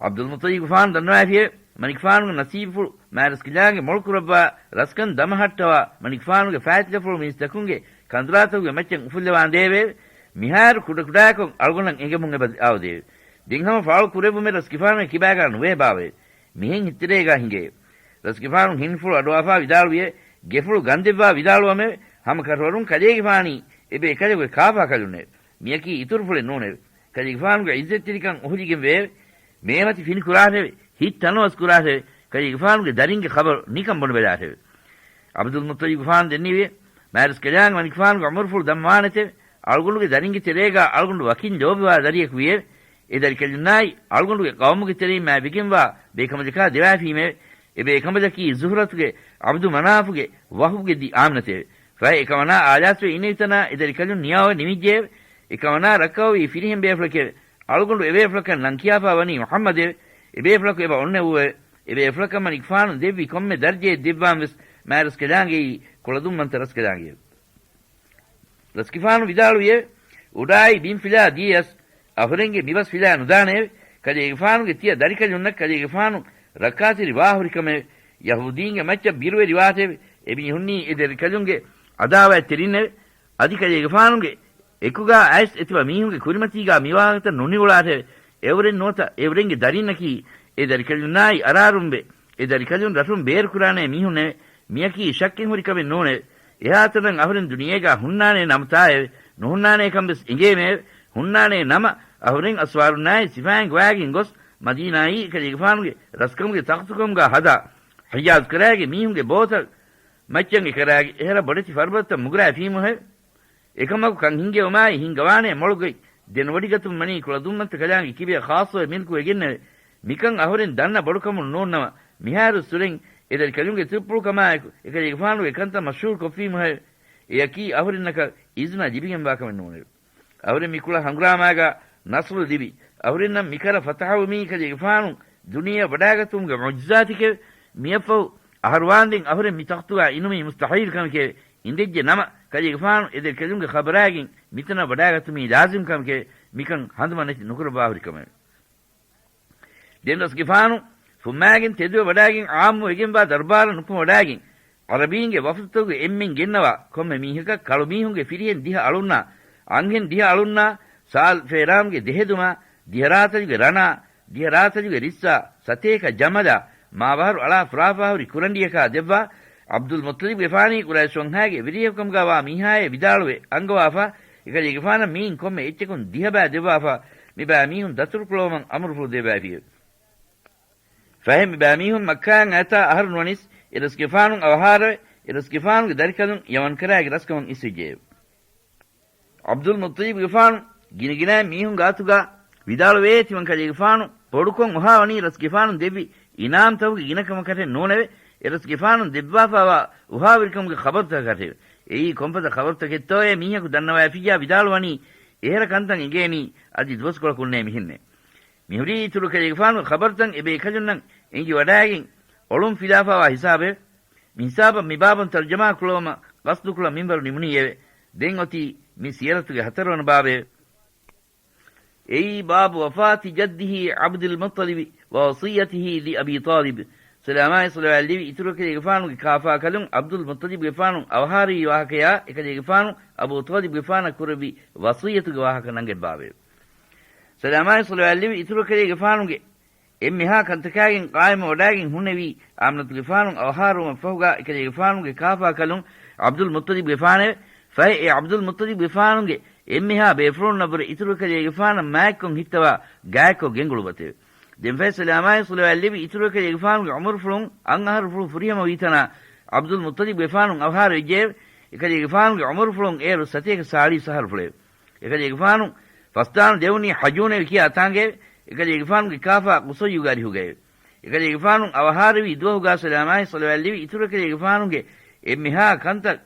ޢަބްދުލްމުއްޠަލިބުގެފާނު ދަންނަވައިފިއެވެ. މަނިކުފާނުގެ ނަސީބުފުޅު މާތްރަސްކަލާނގެ މޮޅުކުރައްވާ ރަސްކަން ދަމަހައްޓަވާ، މަނިކުފާނުގެ ފައިތިލަފުޅު މީސްތަކުންގެ ކަނދުރާތަކުގެ މައްޗަށް އުފުއްލަވާނދޭވެއެވެ. މިހާރު ކުޑަކުޑައިކޮށް އަޅުގަނޑަށް އެނގެމުން އެބަ އާދޭވެ. ދެން ހަމަ ފާޅު ކުރެއްވުމެއް ރަސްގެފާނުގެ ކިބާގާ ނުވޭބާވެ. މިހެން ހިތްތެރޭގާ ހިނގޭ. ރަސްގެފާނު ހިންފުޅު އަޑުއަހާ ވިދާޅުވިއެވެ. ގެފުޅު ގަންދެއްވާ ވިދާޅުވަމެވެ. ހަމަ ކަށަވަރުން ކަލޭގެފާނީ އެބޭކަލެކުގެ ކާފާ ކަލުންނެވެ. މިޔަކީ އިތުރުފުޅެއް ނޫނެވެ. ކަލޭގެފާނުގެ ޢިއްޒަތްތެރިކަން އުހުލިގެން ވެއެވެ. މޭމަތި ފިނިކުރާށެވެ. ހިތް ތަނަވަސް ކުރާށެވެ. ކަލޭގެފާނުގެ ދަރިންގެ ޚަބަރު ނިކަން ބުނެބަލާށެވެ. ޢަބްދުލްމުއްޠަލިބުގެފާނު ދެންނެވިއެވެ. މާތްރަސްކަލާނގެ މަނިކުފާނުގެ ޢުމުރުފުޅު ދަމަވާނެތެވެ. އަޅުގަނޑުގެ ދަރިންގެ ތެރޭގާ އަޅުގަނޑު ވަކިން ލޯބިވާ ދަރިޔަކު ވިއެވެ. އެ ދަރިކަލުންނާއި އަޅުގަނޑުގެ ޤައުމުގެ ތެރެއިން މާތްވެގެންވާ ބޭކަނބަލަކާ ދެވައިފީމެވެ. އެ ބޭކަނބަލަކީ ޒުހްރަތުގެ ޢަބްދު މަނާފުގެ ވަހުބުގެ ދި އާމިނަތެވެ. ފަހެ އެކަމަނާ އާލާސްވެ އިންނެވިތަނާ އެ ދަރިކަލުން ނިޔާވެ ނިމިއްޖެއެވެ. އެކަމަނާ ރައްކަވަވީ ފިރިހެން ބޭފުޅެކެވެ. އަޅުގަނޑު އެބޭފުޅަކަށް ނަން ކިޔާފާ ވަނީ މުޙައްމަދެވެ. އެބޭފުޅަކު އެބަ އޮންނެވުއެވެ. އެބޭފުޅަކަށް މަނިކުފާނު ދެއްވި ކޮންމެ ދަރްޖައެއް ދެއްވާން ވެސް މާތްރަސްކަލާނގެއީ ކުޅަދުންވަންތަ ރަސްކަލާނގެއެވެ. ރަސްގެފާނު ވިދާޅުވިއެވެ. އުޑާއި ބިން ފިލާ ދިޔަސް އަހުރެންގެ މިބަސް ފިލާ ނުދާނެއެވެ. ކަލޭގެފާނުގެ ތިޔަ ދަރިކަލުންނަށް ކަލޭގެފާނު ރައްކާތެރި ވާ ހުރިކަމެވެ. ޔަހޫދީންގެ މައްޗަށް ބިރުވެރިވާތެވެ. އެމީހުންނީ އެ ދަރިކަލުންގެ ޢަދާވާތްތެރިންނެވެ. އަދި ކަލޭގެފާނުގެ އެކުގާ އައިސް އެތިބަ މީހުންގެ ކުރިމަތީގާ މިވާހަކަތައް ނުނިއުޅާށެވެ. އެއުރެން ނުވަތަ އެއުރެންގެ ދަރިންނަކީ އެ ދަރިކަލުންނާއި އަރާރުންވެ، އެ ދަރިކަލުން ރަށުން ބޭރުކުރާނޭ މީހުންނެވެ. މިޔަކީ ޝައްކެއް ހުރި ކަމެއް ނޫނެވެ. އެހާތަނަށް އަހުރެން ދުނިޔޭގާ ހުންނާނޭ ނަމަތާއެވެ. ނުހުންނާނޭކަން ވެސް އެނގޭމެއެވެ. ހުންނާނޭ ނަމަ، އަހުރެން އަސްވާރުންނާއި ސިފައިން ގޮވާގެން ގޮސް، މަދީނާއީ ކަލޭގެފާނުގެ ރަސްކަމުގެ ތަޚްތުކަމުގާ ހަދާ، ޙިޖާޒް ކަރާގެ މީހުންގެ ބޯތައް މައްޗަށް އެކަރާގެ އެހެރަ ބޮޑެތި ފަރުބަދަތައް މުގުރާފީމުހެވެ. އެކަމަކު ކަން ހިންގެވުމާއި ހިންގަވާނޭ މޮޅުގައި ދެނެވޮޑިގަތުން ވަނީ ކުޅަދުންވަންތަ ކަލާނގެ ކިބަޔަށް ޚާއްޞަވެ މިލްކުވެގެންނެވެ. މިކަން އަހުރެން ދަންނަ ބޮޑުކަމުން ނޫންނަމަ، މިހާރު ސުރެން އެ ދަރިކަލުންގެ ތުއްޕުޅުކަމާއެކު އެކަލޭގެފާނުގެ ކަންތައް މަޝްހޫރު ކޮށްފީމުހެވެ. އެޔަކީ އަހުރެންނަކަށް އިޒުނަ ލިބިގެންވާ ކަމެއް ނޫނެވެ. އަހުރެން މި ކުޅަ ހަނގުރާމާގާ ނަޞްރު ލިބި، އަހުރެންނަށް މިކަރަ ފަތަޙަވުމީ ކަލޭގެފާނު ދުނިޔެއަށް ވަޑާގަތުމުގެ މުޢުޖިޒާތެކެވެ. މިއަށްފަހު އަހަރުވާންދެން އަހުރެން މި ތަޚްތުގާ އިނުމީ މުސްތަޙީލު ކަމެކެވެ. އިނދެއްޖެ ނަމަ، ކަލޭގެފާނު އެ ދަރިކަލުންގެ ޚަބަރާގެން މިތަނަށް ވަޑާގަތުމީ ލާޒިމް ކަމެކެވެ. މިކަން ހަނދުމަނެތި ނުކުރައްވާ ހުރި ކަމެވެ. ދެން ރަސްގެފާނު ފުއްމާގެން ތެދުވެ ވަޑާގެން ޢާއްމުވެގެންވާ ދަރުބާރަށް ނުކުމެ ވަޑާގެން، ޢަރަބީންގެ ވަފުދުތަކުގެ އެންމެން ގެންނަވާ ކޮންމެ މީހަކަށް ކަޅުމީހުންގެ ފިރިހެން ދިހަ އަޅުންނާ، އަންހެން ދިހަ އަޅުންނާ، ސާލް ފޭރާމްގެ ދެހެދުމާ، ދިހަ ރާތަޖުގެ ރަނާ، ދިހަ ރާތަޖުގެ ރިއްސާ، ސަތޭކަ ޖަމަލާ، މާބަހަރު އަޅާ ފުރާފާހުރި ކުރަނޑިއަކާ ދެއްވާ، ޢަބްދުލް މުއްޠަލިބުގެފާނީ ޤުރައިޝް ވަންހާގެ ވެރިޔަކުކަމުގާވާ މީހާއޭ ވިދާޅުވެ އަންގަވާފާ، އެކަލޭގެފާނަށް މީން ކޮންމެ އެއްޗަކުން ދިހަ ބައި ދެއްވާފާ، މިބައި މީހުން ދަތުރުކުޅަވަމަން އަމުރުފުޅު ދެއްވައިފިއެވެ. ފަހެ މިބައިމީހުން މައްކާއަށް އައިތާ އަހަރު ނުވަނީސް އެ ރަސްގެފާނުން އަވަހާރަވެ، އެ ރަސްގެފާނުގެ ދަރިކަލުން ޔަމަން ކަރާގެ ރަސްކަމުން އިސްވެއްޖެއެވެ. ޢަބްދުލް މުއްޠަލިބުގެފާނު ގިނަގިނައިން މީހުން ގާތުގާ ވިދާޅުވޭ ތިމަން ކަލޭގެފާނު ބޮޑުކޮށް އޮހާވަނީ ރަސްގެފާނު ދެއްވި އިނާމްތަކުގެ ގިނަކަމަކަށެއް ނޫނެވެ. އެ ރަސްގެފާނު ދެއްވާފާވާ އޮހާވެރިކަމުގެ ޚަބަރުތަކަކަށެވެ. އެއީ ކޮންފަދަ ޚަބަރުތަކެއްތޯއޭ މީހަކު ދަންނަވައިފިއްޔާ ވިދާޅުވަނީ އެހެރަ ކަންތައް އެނގޭނީ އަދި ދުވަސްކޮޅަކުންނޭ މިހެންނެއް. މިހުރީ އިތުރު ކަލޭގެފާނުގެ ޚަބަރުތައް އެބޭކަލުންނަށް އެނގިވަޑާގެން އޮޅުން ފިލާފާވާ ހިސާބެވެ. މި ހިސާބަށް މި ބާބުން ތަރުޖަމާ ކުޅަވުމަށް ގަސްދުކުޅަ މިންވަރު ނިމުނީއެވެ. ދެން އޮތީ މި ސިޔަރަތުގެ ހަތަރުވަނަ ބާބެވެ. އެއީ ބާބު ވަފާތި ޖައްދިހީ ޢަބްދުލް މުއްޠަލިބި ވަ ވަޞިއްޔަތިހީ ލި އަބީ ޠާލިބް. ސަލާމާއި ޞަލަވާތް ލެވި އިތުރު ކަލޭގެފާނުގެ ކާފާކަލުން ޢަބްދުލް މުއްޠަލިބުގެފާނު އަވަހާރަވި ވާހަކަޔާ އެކަލޭގެފާނު އަބޫ ޠާލިބުގެފާނަށް ކުރެއްވި ވަޞިއްޔަތުގެ ވާހަކަ ނަންގަތް ބާބެވެ. ސަލާމާއި ޞަލަވާތް ލެވި އިތުރު ކަލޭގެފާނުގެ އެންމެހާ ކަންތަކާގެން ޤާއިމުވެވަޑައިގެން ހުންނެވީ އާމިނަތުގެފާނު އަވަހާރަވުމަށްފަހުގާ އެކަލޭގެފާނުގެ ކާފާކަލުން ޢަބްދުލް މުއްޠަލިބުގެފާނެވެ. ފަހެ އެ ޢަބްދުލް މުއްޠަލިބުގެފާނުގެ އެންމެހާ ބޭފުޅުންނަށްވުރެ އިތުރު އެކަލޭގެފާނަށް މާތްކޮށް ހިއްތަވާ ގާތްކޮށް ގެންގުޅުވަތެވެ. ދެންފަހެ ސަލާމާއި ޞަލަވާތްލެއްވި އިތުރު އެކަލޭގެފާނުގެ ޢުމުރުފުޅުން އަށް އަހަރުފުޅު ފުރިހަމަވީތަނާ، ޢަބްދުލް މުއްޠަލިބުގެފާނު އަވަހާރަވެއްޖެއެވެ. އެކަލޭގެފާނުގެ ޢުމުރުފުޅުން އޭރު ސަތޭކަ ސާޅީސް އަހަރުފުޅެވެ. އެކަލޭގެފާނު ފަސްދާނު ދެވުނީ ޙަޖޫނެވި ކިޔާ ތާނގައެވެ. އެކަލޭގެފާނުގެ ކާފާ ޤުޞައްޔުގެ އަރިހުގައެވެ. އެކަލޭގެފާނު އަވަހާރަވި ދުވަހުގާ ސަލާމާއި ޞަލަވާތްލެއްވި އިތުރު އެކަލޭގެފާނުގެ އެންމެހާ ކަންތައް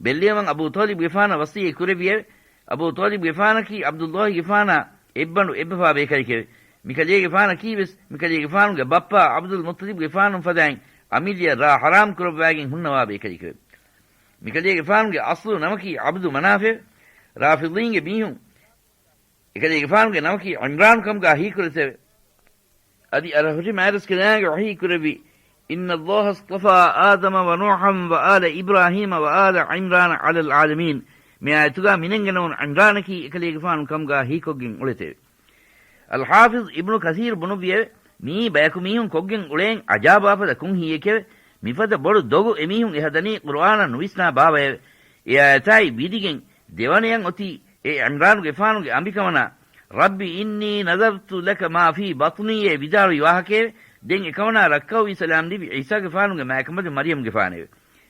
ބެއްލެވުމަށް އަބޫ ޠާލިބުގެފާނަށް ވަޞިއްޔަތް ކުރެއްވިއެވެ. އަބޫ ޠާލިބުގެފާނަކީ ޢަބްދުﷲގެފާނާ އެއްބަނޑު އެއްބަފާ ބޭކަލެކެވެ. މިކަލޭގެފާނަކީވެސް މިކަލޭގެފާނުގެ ބައްޕަ ޢަބްދުލް މުއްޠަލިބުގެފާނު ފަދައިން އަމިއްލަޔަށް ރާ ޙަރާމް ކުރައްވާގެން ހުންނަވާ ބޭކަލެކެވެ. މިކަލޭގެފާނުގެ އަޞްލު ނަމަކީ ޢަބްދު މަނާފެވެ. ރާފިޟީންގެ މީހުން އެކަލޭގެފާނުގެ ނަމަކީ ޢިމްރާނު ކަމުގާ ހީކުރެތެވެ. އަދި އަރަހުށި މާތްރަސްކަލާނގެ ވަޙީ ކުރެއްވި، إن الله اصطفى آدم ونوحا وآل إبراهيم وآل عمران على العالمين. މި އާޔަތުގާ މިނެންގެނެވުނު ޢިމްރާނަކީ އެކަލޭގެފާނު ކަމުގާ ހީކޮށްގެން އުޅެތެވެ. އަލްޙާފިޡް އިބްނު ކަޘީރު ބުނުއްވިއެވެ. މިއީ ބަޔަކު މީހުން ކޮށްގެން އުޅޭން ޢަޖާބާފަދަ ކުން ހީއެކެވެ. މިފަދަ ބޮޑު ދޮގު އެމީހުން އެ ހަދަނީ ޤުރުއާނަށް ނުވިސްނާ ބާވައެވެ. އެ އާޔަތާއި ވިދިގެން ދެވަނަޔަށް އޮތީ އެ ޢިމްރާނުގެފާނުގެ އަނބިކަމަނާ، رب إني نذرت لك ما في بطني އޭ ވިދާޅުވި ވާހަކައެވެ. ދެން އެކަމަނާ ރައްކައުވީ ސަލާމް ލިބި ޢީސާގެފާނުގެ މާތްކަނބަލު މަރްޔަމްގެފާނެވެ.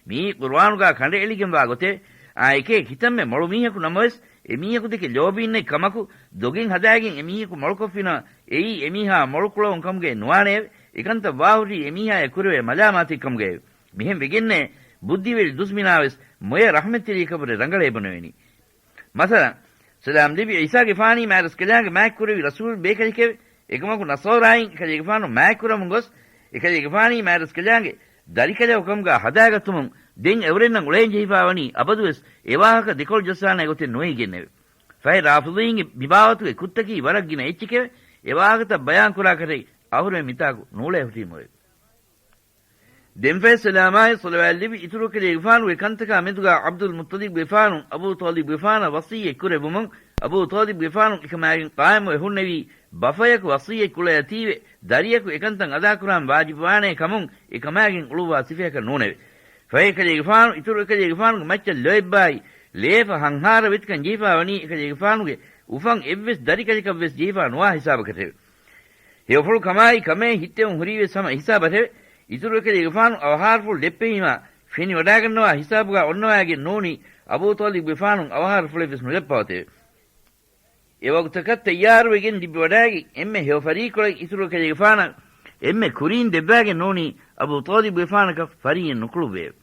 މިއީ ޤުރުއާނުގާ ކަނޑައެޅިގެންވާ ގޮތެވެ. އާ އެކޭ ކިތަންމެ މޮޅު މީހަކު ނަމަވެސް، އެ މީހަކު ދެކެ ލޯބީންނެއް ކަމަކު، ދޮގެއް ހަދާގެން އެ މީހަކު މޮޅުކޮށްފިނަމަ، އެއީ އެ މީހާ މޮޅުކުޅަވުން ކަމުގައެއް ނުވާނެއެވެ. އެކަންތައް ވާހުށީ އެ މީހާޔަށް ކުރެވޭ މަލާމާތެއް ކަމުގައެވެ. މިހެން ވެގެންނޭ، ބުއްދިވެރި ދުސްމިނާވެސް މޮޔަ ރަޙްމަތްތެރިއަކަށްވުރެ ރަނގަޅޭ ބުނެވެނީ. މަސަލަން، ސަލާމް ލިބި ޢީސާގެފާނީ މާތްރަސްކަލާނގެ މާތްކުރެއްވި ރަސޫލް ބޭކަލެކެވެ. އެކަމަކު ނަޞާރާއިން އެކަލޭގެފާނު މާތްކުރަމުން ގޮސް، އެކަލޭގެފާނީ މާތްރަސްކަލާނގެ ދަރިކަލެއް ކަމުގާ ހަދާގަތުމުން ދެން އެއުރެންނަށް އުޅޭންޖެހިފާވަނީ އަބަދުވެސް އެވާހަކަ ދެކޮޅުޖައްސާނެ ގޮތެއް ނުވެގެންނެވެ. ފަހެ ރާފިޟީންގެ މިބާވަތުގެ ކުށްތަކީ ވަރަށް ގިނަ އެއްޗެކެވެ. އެވާހަކަތައް ބަޔާންކުރާކަށެއް އަހުރެމެން މިތާކު ނޫޅޭ ހުށީމުއެވެ. ދެންފަހެ ސަލާމާއި ޞަލަވާތްލެއްވި އިތުރު އެކަލޭގެފާނުގެ ކަންތަކާ މެދުގާ ޢަބްދުލް މުއްޠަލިބުގެފާނު އަބޫ ޠާލިބުގެފާނަށް ވަޞިއްޔަތް ކުރެއްވުމުން، އަބޫ ޠާލިބުގެފާނު އެކަމާގެން ޤާއިމުވެ ހުންނެވީ، ބަފަޔަކު ވަޞިއްޔަތް ކުޅަޔަތީވެ، ދަރިޔަކު އެކަންތައް އަދާކުރާން ވާޖިބުވާނޭ ކަމުން އެކަމާގެން އުޅުއްވާ ސިފަޔަކަށް ނޫނެވެ. ފަހެ އެކަލޭގެފާނު އިތުރު އެކަލޭގެފާނުގެ މައްޗަށް ލޯތްބާއި، ލޭފަ ހަންހާރަ ވެތިކަން ޖެހިފާވަނީ އެކަލޭގެފާނުގެ އުފަން އެއްވެސް ދަރިކަލަކަށްވެސް ޖެހިފާ ނުވާ ހިސާބަކަށެވެ. ހެޔޮފުޅު ކަމާއި ކަމޭ ހިއްތެވުން ހުރީވެސް ހަމަ ހިސާބަށެވެ. އިތުރު އެކަލޭގެފާނު އަވަހާރަފުޅު ލެއްޕެހީމާ ފެނިވަޑާގަންނަވާ ހިސާބުގާ އޮންނަވާގެން ނޫނީ އަބޫ ޠާލިބުގެފާނު އަވަހާރަފުޅެއްވެސް ނުލައްޕަވަތެވެ. އެވަގުތަކަށް ތައްޔާރުވެގެން ލިބިވަޑާގެން އެންމެ ހެޔޮ ފަރީޤުޅަށް އިތުރު އެކަލޭގެފާނަށް އެންމެ ކުރީން ދެއްވާގެން ނޫނީ އަބޫ ޠާލިބުގެފާނަކަށް ފަރިއެއް ނުކުޅުއްވެއެވެ.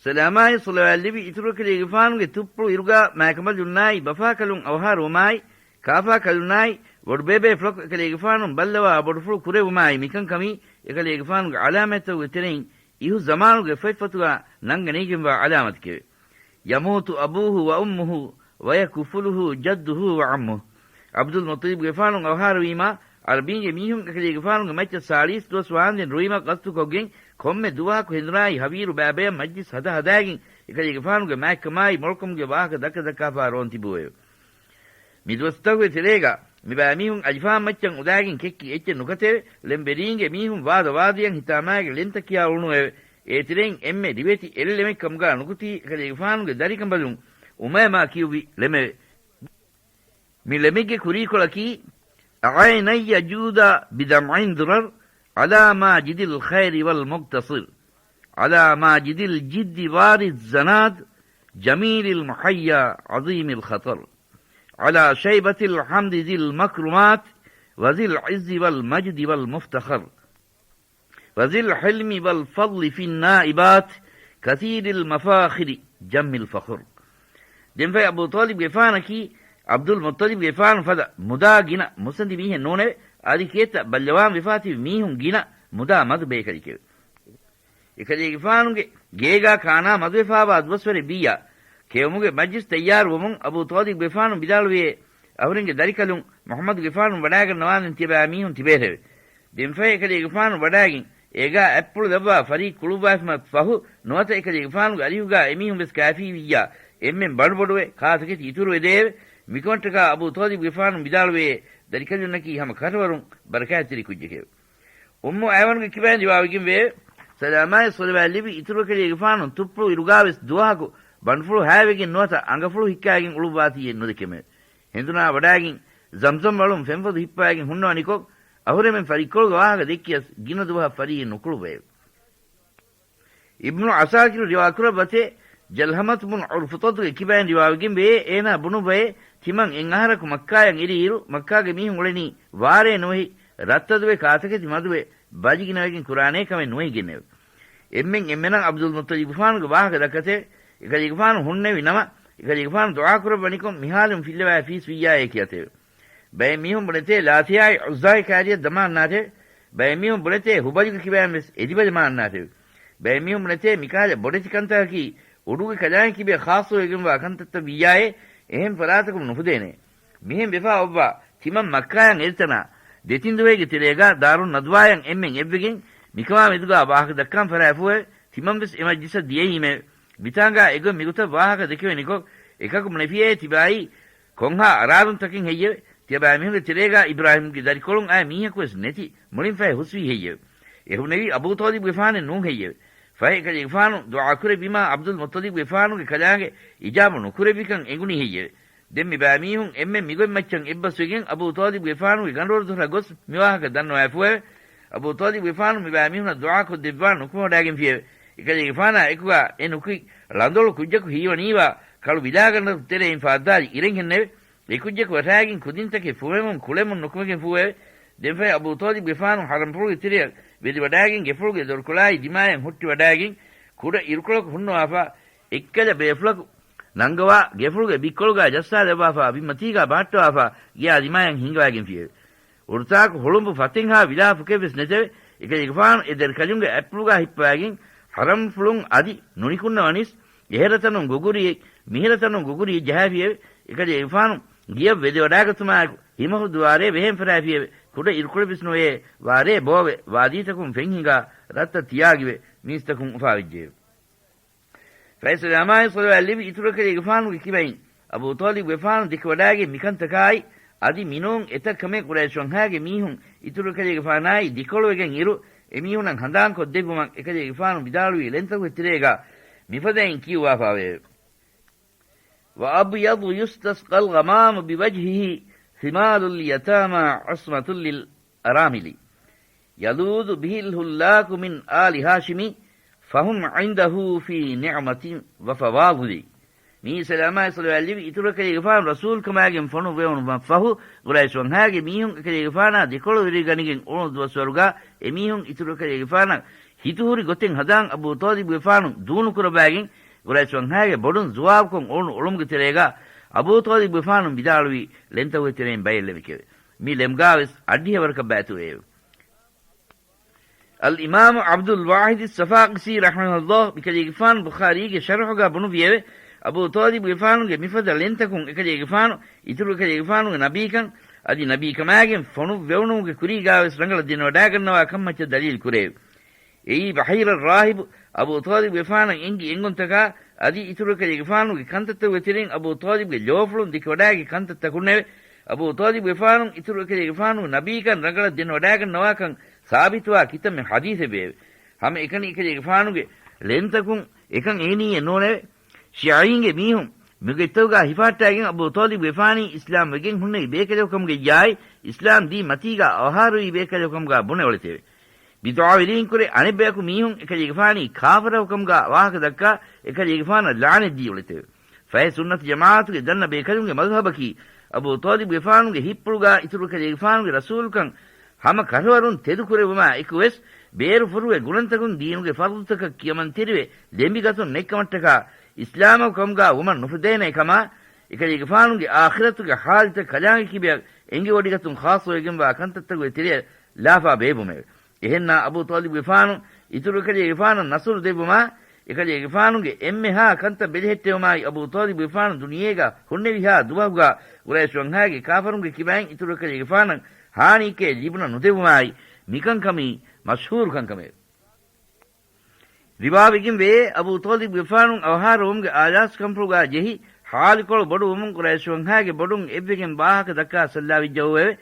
ސަލާމާއި ޞަލަވާތްލެއްވި އިތުރު އެކަލޭގެފާނުގެ ތުއްޕުޅު އިރުގާ މާތްކަނބަލުންނާއި ބަފާކަލުން އަވަހާރަވުމާއި، ކާފާކަލުންނާއި ބޮޑުބޭބޭފުޅަކު އެކަލޭގެފާނުން ބައްލަވާ ބޮޑުފުޅު ކުރެއްވުމާއި މިކަންކަމީ އެކަލޭގެފާނުގެ ޢަލާމާތްތަކުގެ ތެރެއިން އިހު ޒަމާނުގެ ފޮތްފޮތުގާ ނަންގަނެގެންވާ ޢަލާމަތެކެވެ. يموت أبوه وأمه ويكفله جده وعمه. ޢަބްދުލް މުއްޠަލިބުގެފާނު އަވަހާރަވީމާ، ޢަރަބީންގެ މީހުން އެކަލޭގެފާނުގެ މައްޗަށް ސާޅީސް ދުވަސް ވާންދެން ރުއިމަށް ގަސްތުކޮށްގެން، ކޮންމެ ދުވަހަކު ހެނދުރާއި ހަވީރު ބައިބަޔަށް މަޖްލިސް ހަދަ ހަދާގެން އެކަލޭގެފާނުގެ މާތްކަމާއި މޮޅުކަމުގެ ވާހަކަ ދައްކަ ދައްކާފާ ރޯން ތިބުއެވެ. މި ދުވަސްތަކުގެ ތެރޭގަ މި ބައިމީހުން އަލިފާން މައްޗަށް އުދާގެން ކެއްކި އެއްޗެއް ނުކަތެވެ. ޅެންވެރީންގެ މީހުން ވާދަ ވާދަޔަށް ހިތާމާގެ ޅެންތައް ކިޔާ އުޅުނުއެވެ. އޭ ތެރެއިން އެންމެ ރިވެތި އެއް ޅެމެއް ކަމުގާ ނުކުތީ އެކަލޭގެފާނުގެ ދަރިކަނބަލުން އުމައިމާ ކިޔުއްވި ޅެމެވެ. މި ޅެމެއްގެ ކުރީކޮޅަކީ، عيني جودا بدمع درر، على ماجد الخير والمقتصر، على ماجد الجد واري الزناد، جميل المحيا عظيم الخطر، على شيبة الحمد ذي المكرمات، وذي العز والمجد والمفتخر، وذي الحلم والفضل في النائبات، كثير المفاخر جم الفخر. ދެންފަހެ އަބޫ ޠާލިބުގެފާނަކީ ޢަބްދުލް މުއްޠަލިބުގެފާނު ފަދަ މުދާ ގިނަ މުއްސަނދި މީހެއް ނޫނެވެ. އަދި ކޭތައް ބައްލަވާން ވެފާތިބި މީހުން ގިނަ މުދާ މަދު ބޭކަލެކެވެ. އެކަލޭގެފާނުގެ ގޭގާ ކާނާ މަދުވެފާވާ ދުވަސްވަރެއް ވިއްޔާ، ކެއުމުގެ މަޖްލިސް ތައްޔާރުވުމުން އަބޫ ޠާލިބުގެފާނު ވިދާޅުވިއޭ، އަހުރެންގެ ދަރިކަލުން މުޙައްމަދުގެފާނު ވަޑާގަންނަވާނެން ތިޔަބައިމީހުން ތިބޭށެވެ. ދެންފަހެ އެކަލޭގެފާނު ވަޑާގެން އޭގާ އަތްޕުޅު ލައްވާ ފަރީ ކުޅުއްވާފިމަ ފަހު، ނުވަތަ އެކަލޭގެފާނުގެ އަރިހުގާ އެމީހުން ވެސް ކާފީވިއްޔާ، އެންމެން ބަނޑުބޮޑުވެ ކާތަކެތި އިތުރުވެދޭއެވެ. މިކަމަށްޓަކާ އަބޫ ޠާލިބުގެފާނު ވިދާޅުވޭ، ދަރިކަލުންނަކީ ހަމަ ކަށަވަރުން ބަރަކާތްތެރި ކުއްޖެކެވެ. އުއްމު އައިމަނުގެ ކިބައިން ރިވާވެގެންވެއެވެ. ސަލާމާއި ޞަލަވާތް ލިބި އިތުރުކަލޭގެފާނު ތުއްޕުޅު އިރުގާވެސް ދުވަހަކު ބަނޑުފުޅު ހާވެގެން ނުވަތަ އަނގަފުޅު ހިއްކާގެން އުޅުއްވާތީއެއް ނުދެކެމެވެ. ހެނދުނާ ވަޑާގެން ޒަމްޒަމް ވަޅުން ފެންފޮދު ހިއްޕާގެން ހުންނަވަނިކޮށް، އަހުރެމެން ފަރިއްކޮޅުގެ ވާހަކަ ދެއްކިޔަސް ގިނަ ދުވަހަށް ފަރީއެއް ނުކުޅުއްވައެވެ. އިބްނު އަސާކިރު ރިވާކުރައްވަތޭ، ޖަލްހަމަތު ބުނު ޢުރުފުޠަތުގެ ކިބައިން ރިވާވެގެންވެއޭ، އޭނާ ބުނުއްވައޭ، ތިމަން އެއްއަހަރަކު މައްކާޔަށް އެރިއިރު، މައްކާގެ މީހުން އުޅެނީ ވާރޭ ނުވެހި، ރަށްތަދުވެ ކާތަކެތި މަދުވެ، ބަލިގިނަވެގެން ކުރާނޭ ކަމެއް ނުވެހިގެންނެވެ. އެންމެން އެންމެނަށް ޢަބްދުލް މުއްޠަލިބުގެފާނުގެ ވާހަކަ ދައްކަތެވެ. އެކަލޭގެފާނު ހުންނެވި ނަމަ، އެކަލޭގެފާނު ދުޢާކުރައްވަނިކޮށް މިހާލުން ފިއްލަވާ ފީސް ވިއްޔާއޭ ކިޔަތެވެ. ބައެއް މީހުން ބުނެތޭ ލާތިޔާއި ޢުއްޒާއި ކާރިޔަށް ދަމާންނާތެވެ. ބައެއް މީހުން ބުނެތޭ ހުބަލުގެ ކިބައިން ވެސް އެދިބަލަމާންނާތެވެ. ބައެއް މީހުން ބުނެތޭ މިކަހަލަ ބޮޑެތި ކަންތަކަކީ އުޑުގެ ކަލާނގެ ކިބައިން ޚާއްޞަވެގެންވާ ކަންތައްތައް ވިއްޔާއޭ، އެހެން ފަރާތަކުން ނުފުދޭނެ. މިހެން ވެފާ އޮއްވާ ތިމަން މައްކާޔަށް އެރިތަނާ ދެތިން ދުވަހެއްގެ ތެރޭގާ ދާރުން ނަދުވާޔަށް އެންމެން އެއްވެގެން މިކަމާ މެދުގާ ވާހަކަ ދައްކާން ފަށާފޫއެވެ. ތިމަން ވެސް އެ މަޖްލިސަށް ދިޔައީމެވެ. މިތާނގާ އެގޮތް މިގޮތަށް ވާހަކަ ދެކެވެނިކޮށް، އެކަކު ބުނެފިއޭ ތިބާއީ ކޮންހާ އަރާދުންތަކެއް ހެއްޔެވެ؟ ތިޔަބައިމީހުންގެ ތެރޭގާ އިބްރާހީމްގެ ދަރިކޮޅުން އައި މީހަކުވެސް ނެތި، މުޅިން ފަހެ ހުސްވީ ހެއްޔެވެ؟ އެ ހުންނެވީ އަބޫ ޠާލިބުގެފާނެއް ނޫން ހެއްޔެވެ؟ ފަހެ އެކަލޭގެފާނު ދުޢާ ކުރެއްވީމާ ޢަބްދުލް މުއްޠަލިބުގެފާނުގެ ކަލާނގެ އިޖާބަ ނުކުރެއްވިކަން އެނގުނީ ހެއްޔެވެ؟ ދެން މިބައިމީހުން އެންމެން މިގޮތް މައްޗަށް އެއްބަސްވެގެން އަބޫ ޠާލިބުގެފާނުގެ ގަނޑުވަރު ދޮށަށް ގޮސް މިވާހަކަ ދަންނަވާފޫއެވެ. އަބޫ ޠާލިބުގެފާނު މިބައިމީހުނަށް ދުޢާ ކޮށްދެއްވާ ނުކުމެވަޑާގެންފިއެވެ. އެކަލޭގެފާނާ އެކުގާ އެ ނުކުތް ޅަނދޮޅު ކުއްޖަކު ހީވަނީވާ ކަޅު ވިލާގަނޑަކު ތެރެއިން ފާއްދާލި އިރެއްހެންނެވެ. އެ ކުއްޖަކު ވަށާގެން ކުދިންތަކެއް ފުމެމުން ކުޅެމުން ނުކުމެގެންފޫއެވެ. ދެންފަހެ އަބޫ ޠާލިބުގެފާނު ޙަރަމްފުޅުގެ ތެރެއަށް ވެދިވަޑާގެން ގެފުޅުގެ ދޮރުކޮޅާއި ދިމާޔަށް ހުއްޓިވަޑާގެން ކުޑަ އިރުކޮޅަކު ހުންނަވާފާ އެއްކަލަ ބޭފުޅަކު ނަންގަވާ ގެފުޅުގެ ބިއްކޮޅުގާ ޖައްސާލައްވާފާ ބިންމަތީގާ ބަހައްޓަވާފާ ގެޔާ ދިމާޔަށް ހިންގަވާގެންފިއެވެ. އުޑުތާކު ހުޅުނބު ފަތެއްހާ ވިލާ ފުކެއްވެސް ނެތެވެ. އެކަލޭގެފާނު އެ ދަރިކަލުންގެ އަތްޕުޅުގާ ހިއްޕަވާގެން ޙަރަމްފުޅުން އަދި ނުނިކުންނަވަނީސް އެހެރަތަނުން ގުގުރިއެއް މިހެރަތަނުން ގުގުރިއެއް ޖަހާފިއެވެ. އެކަލޭގެފާނު ގެޔަށް ވެދެވަޑާގަތުމާއެކު ހިމަހުދު ވާރޭ ވެހޭން ފަށާފިއެވެ. ކުޑަ އިރުކޮޅެއްވެސް ނުވެޔޭ ވާރޭ ބޯވެ ވާދީތަކުން ފެންހިނގާ ރަށްތައް ތިޔާގިވެ މީސްތަކުން އުފާވެއްޖެއެވެ. ފައިސަލާމާއި ޞަލަވާތް ލެވި އިތުރު ކަލޭގެފާނުގެ ކިބައިން އަބޫ ޠާލިބުގެފާނު ދެކެވަޑާގެން މިކަންތަކާއި، އަދި މިނޫން އެތައް ކަމެއް ޤުރައިޝް ވަންހާގެ މީހުން އިތުރު ކަލޭގެފާނާއި ދެކޮޅުވެގެން އިރު، އެމީހުނަށް ހަނދާން ކޮށްދެއްވުމަށް އެކަލޭގެފާނު ވިދާޅުވީ ޅެންތަކުގެ ތެރޭގާ މިފަދައިން ކިޔުއްވާފާވެއެވެ. وأبيض يستسقى الغمام بوجهه ثمال اليتامى عصمة للأرامل. يلوذ به الهلاك من آل هاشم فهم عنده في نعمة وفواضل. މީ ސަލާމާއި ޞަލަވާތް ލެވި އިތުރު ކަލޭގެފާނު ރަސޫލްކަމާގެން ފޮނުއްވެވުނުމަށް ފަހު، ޤުރައިޝް ވަންހާގެ މީހުން އެކަލޭގެފާނާ ދެކޮޅު ވެރިގަނެގެން އުޅުނު ދުވަސްވަރުގާ އެމީހުން އިތުރު ކަލޭގެފާނަށް ހިތުހުރި ގޮތެއް ހަދާން އަބޫ ޠާލިބުގެފާނު ދޫނުކުރައްވާގެން، ޤުރައިޝް ވަންހާގެ ބޮޑުން ޒުވާބުކޮށް އުޅުނު އުޅުމުގެ ތެރޭގާ އަބޫ ޠާލިބުގެފާނު ވިދާޅުވީ ޅެންތަކުގެ ތެރެއިން ބައެއް ޅެމެކެވެ. މި ޅެމްގާވެސް އައްޑިހަވަރަކަށް ބައިތުވެއެވެ. އަލްއިމާމު ޢަބްދުލް ވާޙިދު އައްޞަފާޤިސީ ރަޙިމަހުﷲ މިކަލޭގެފާނު ބުޚާރީގެ ޝަރުޙުގާ ބުނުއްވިއެވެ. އަބޫ ޠާލިބުގެފާނުގެ މިފަދަ ޅެންތަކުން އެކަލޭގެފާނު އިތުރު ކަލޭގެފާނުގެ ނަބީކަން އަދި ނަބީކަމާގެން ފޮނުއްވެވުނުމުގެ ކުރީގާވެސް ރަނގަޅަށް ދެނެވަޑާގަންނަވާ ކަންމައްޗަށް ދަލީލު ކުރެއެވެ. އެއީ ބަޙީރަށް ރާހިބު އަބޫ ޠާލިބުގެފާނަށް އެނގި އެންގުންތަކާ އަދި އިތުރު ކަލޭގެފާނުގެ ކަންތައްތަކުގެ ތެރެއިން އަބޫ ޠާލިބުގެ ލޯފުޅުން ދެކެވަޑާގި ކަންތައްތަކުންނެވެ. އަބޫ ޠާލިބުގެފާނު އިތުރު ކަލޭގެފާނުގެ ނަބީކަން ރަނގަޅަށް ދެނެވަޑާގަންނަވާކަން ސާބިތުވާ ކިތަންމެ ޙަދީޘެއް ވެއެވެ. ހަމައެކަނި އެކަލޭގެފާނުގެ ޅެންތަކުން އެކަން އެނގެނީއެއް ނޫނެވެ. ޝިޢީންގެ މީހުން މުގެތަކުގާ ހިފަހައްޓާގެން އަބޫ ޠާލިބުގެފާނީ އިސްލާމް ވެގެން ހުންނެވި ބޭކަލަކު ކަމުގައްޔާއި، އިސްލާމް ދީން މަތީގާ އަވަހާރަވި ބޭކަލަކު ކަމުގާ ބުނެ އުޅެތެވެ. ބިދުޢާވެރީންކުރެ އަނެއްބަޔަކު މީހުން އެކަލޭގެފާނީ ކާފަރަކު ކަމުގާ ވާހަކަ ދައްކާ، އެކަލޭގެފާނަށް ލަޢުނަތް ދީ އުޅެތެވެ. ފަހެ ސުންނަތު ޖަމާޢަތުގެ ދަންނަ ބޭކަލުންގެ މަޛްހަބަކީ، އަބޫ ޠާލިބުގެފާނުގެ ހިތްޕުޅުގާ އިތުރު ކަލޭގެފާނުގެ ރަސޫލުކަން ހަމަ ކަށަވަރުން ތެދުކުރެއްވުމާ އެކުވެސް، ބޭރުފުރުވެ ގުނަންތަކުން ދީނުގެ ފަރުޟުތަކަށް ކިޔަމަންތެރިވެ ލެނބިގަތުން ނެތްކަމަށްޓަކާ، އިސްލާމަކު ކަމުގާ ވުމަށް ނުފުދޭނެ ކަމާ، އެކަލޭގެފާނުގެ އާޚިރަތުގެ ޙާލުތައް ކަލާނގެ ކިބަޔަށް އެނގިވޮޑިގަތުން ޚާއްޞަވެގެންވާ ކަންތައްތަކުގެ ތެރެއަށް ލާފާ ބޭއްވުމެވެ. އެހެންނާ އަބޫ ޠާލިބުގެފާނު އިތުރު ކަލޭގެފާނަށް ނަޞްރު ދެއްވުމާ، އެކަލޭގެފާނުގެ އެންމެހާ ކަންތައް ބެލެހެއްޓެވުމާއި، އަބޫ ޠާލިބުގެފާނު ދުނިޔޭގަ ހުންނެވިހާ ދުވަހުގަ ޤުރައިޝް ވަންހާގެ ކާފަރުންގެ ކިބައިން އިތުރު ކަލޭގެފާނަށް ހާނީއެއް ލިބުނަ ނުދެއްވުމާއި، މިކަންކަމީ މަޝްހޫރު ކަންކަމެވެ. ރިވާވެގެން ވޭ، އަބޫ ޠާލިބުގެފާނު އަވަހާރަވުމުގެ އާލާސްކަންފުޅުގާ ޖެހި، ހާލުކޮޅު ބޮޑު ވުމުން ޤުރައިޝުންހާގެ ބޮޑުން އެއްވެގެން ވާހަކަ ދައްކާ ސައްލާވިއްޖައޫއެވެ.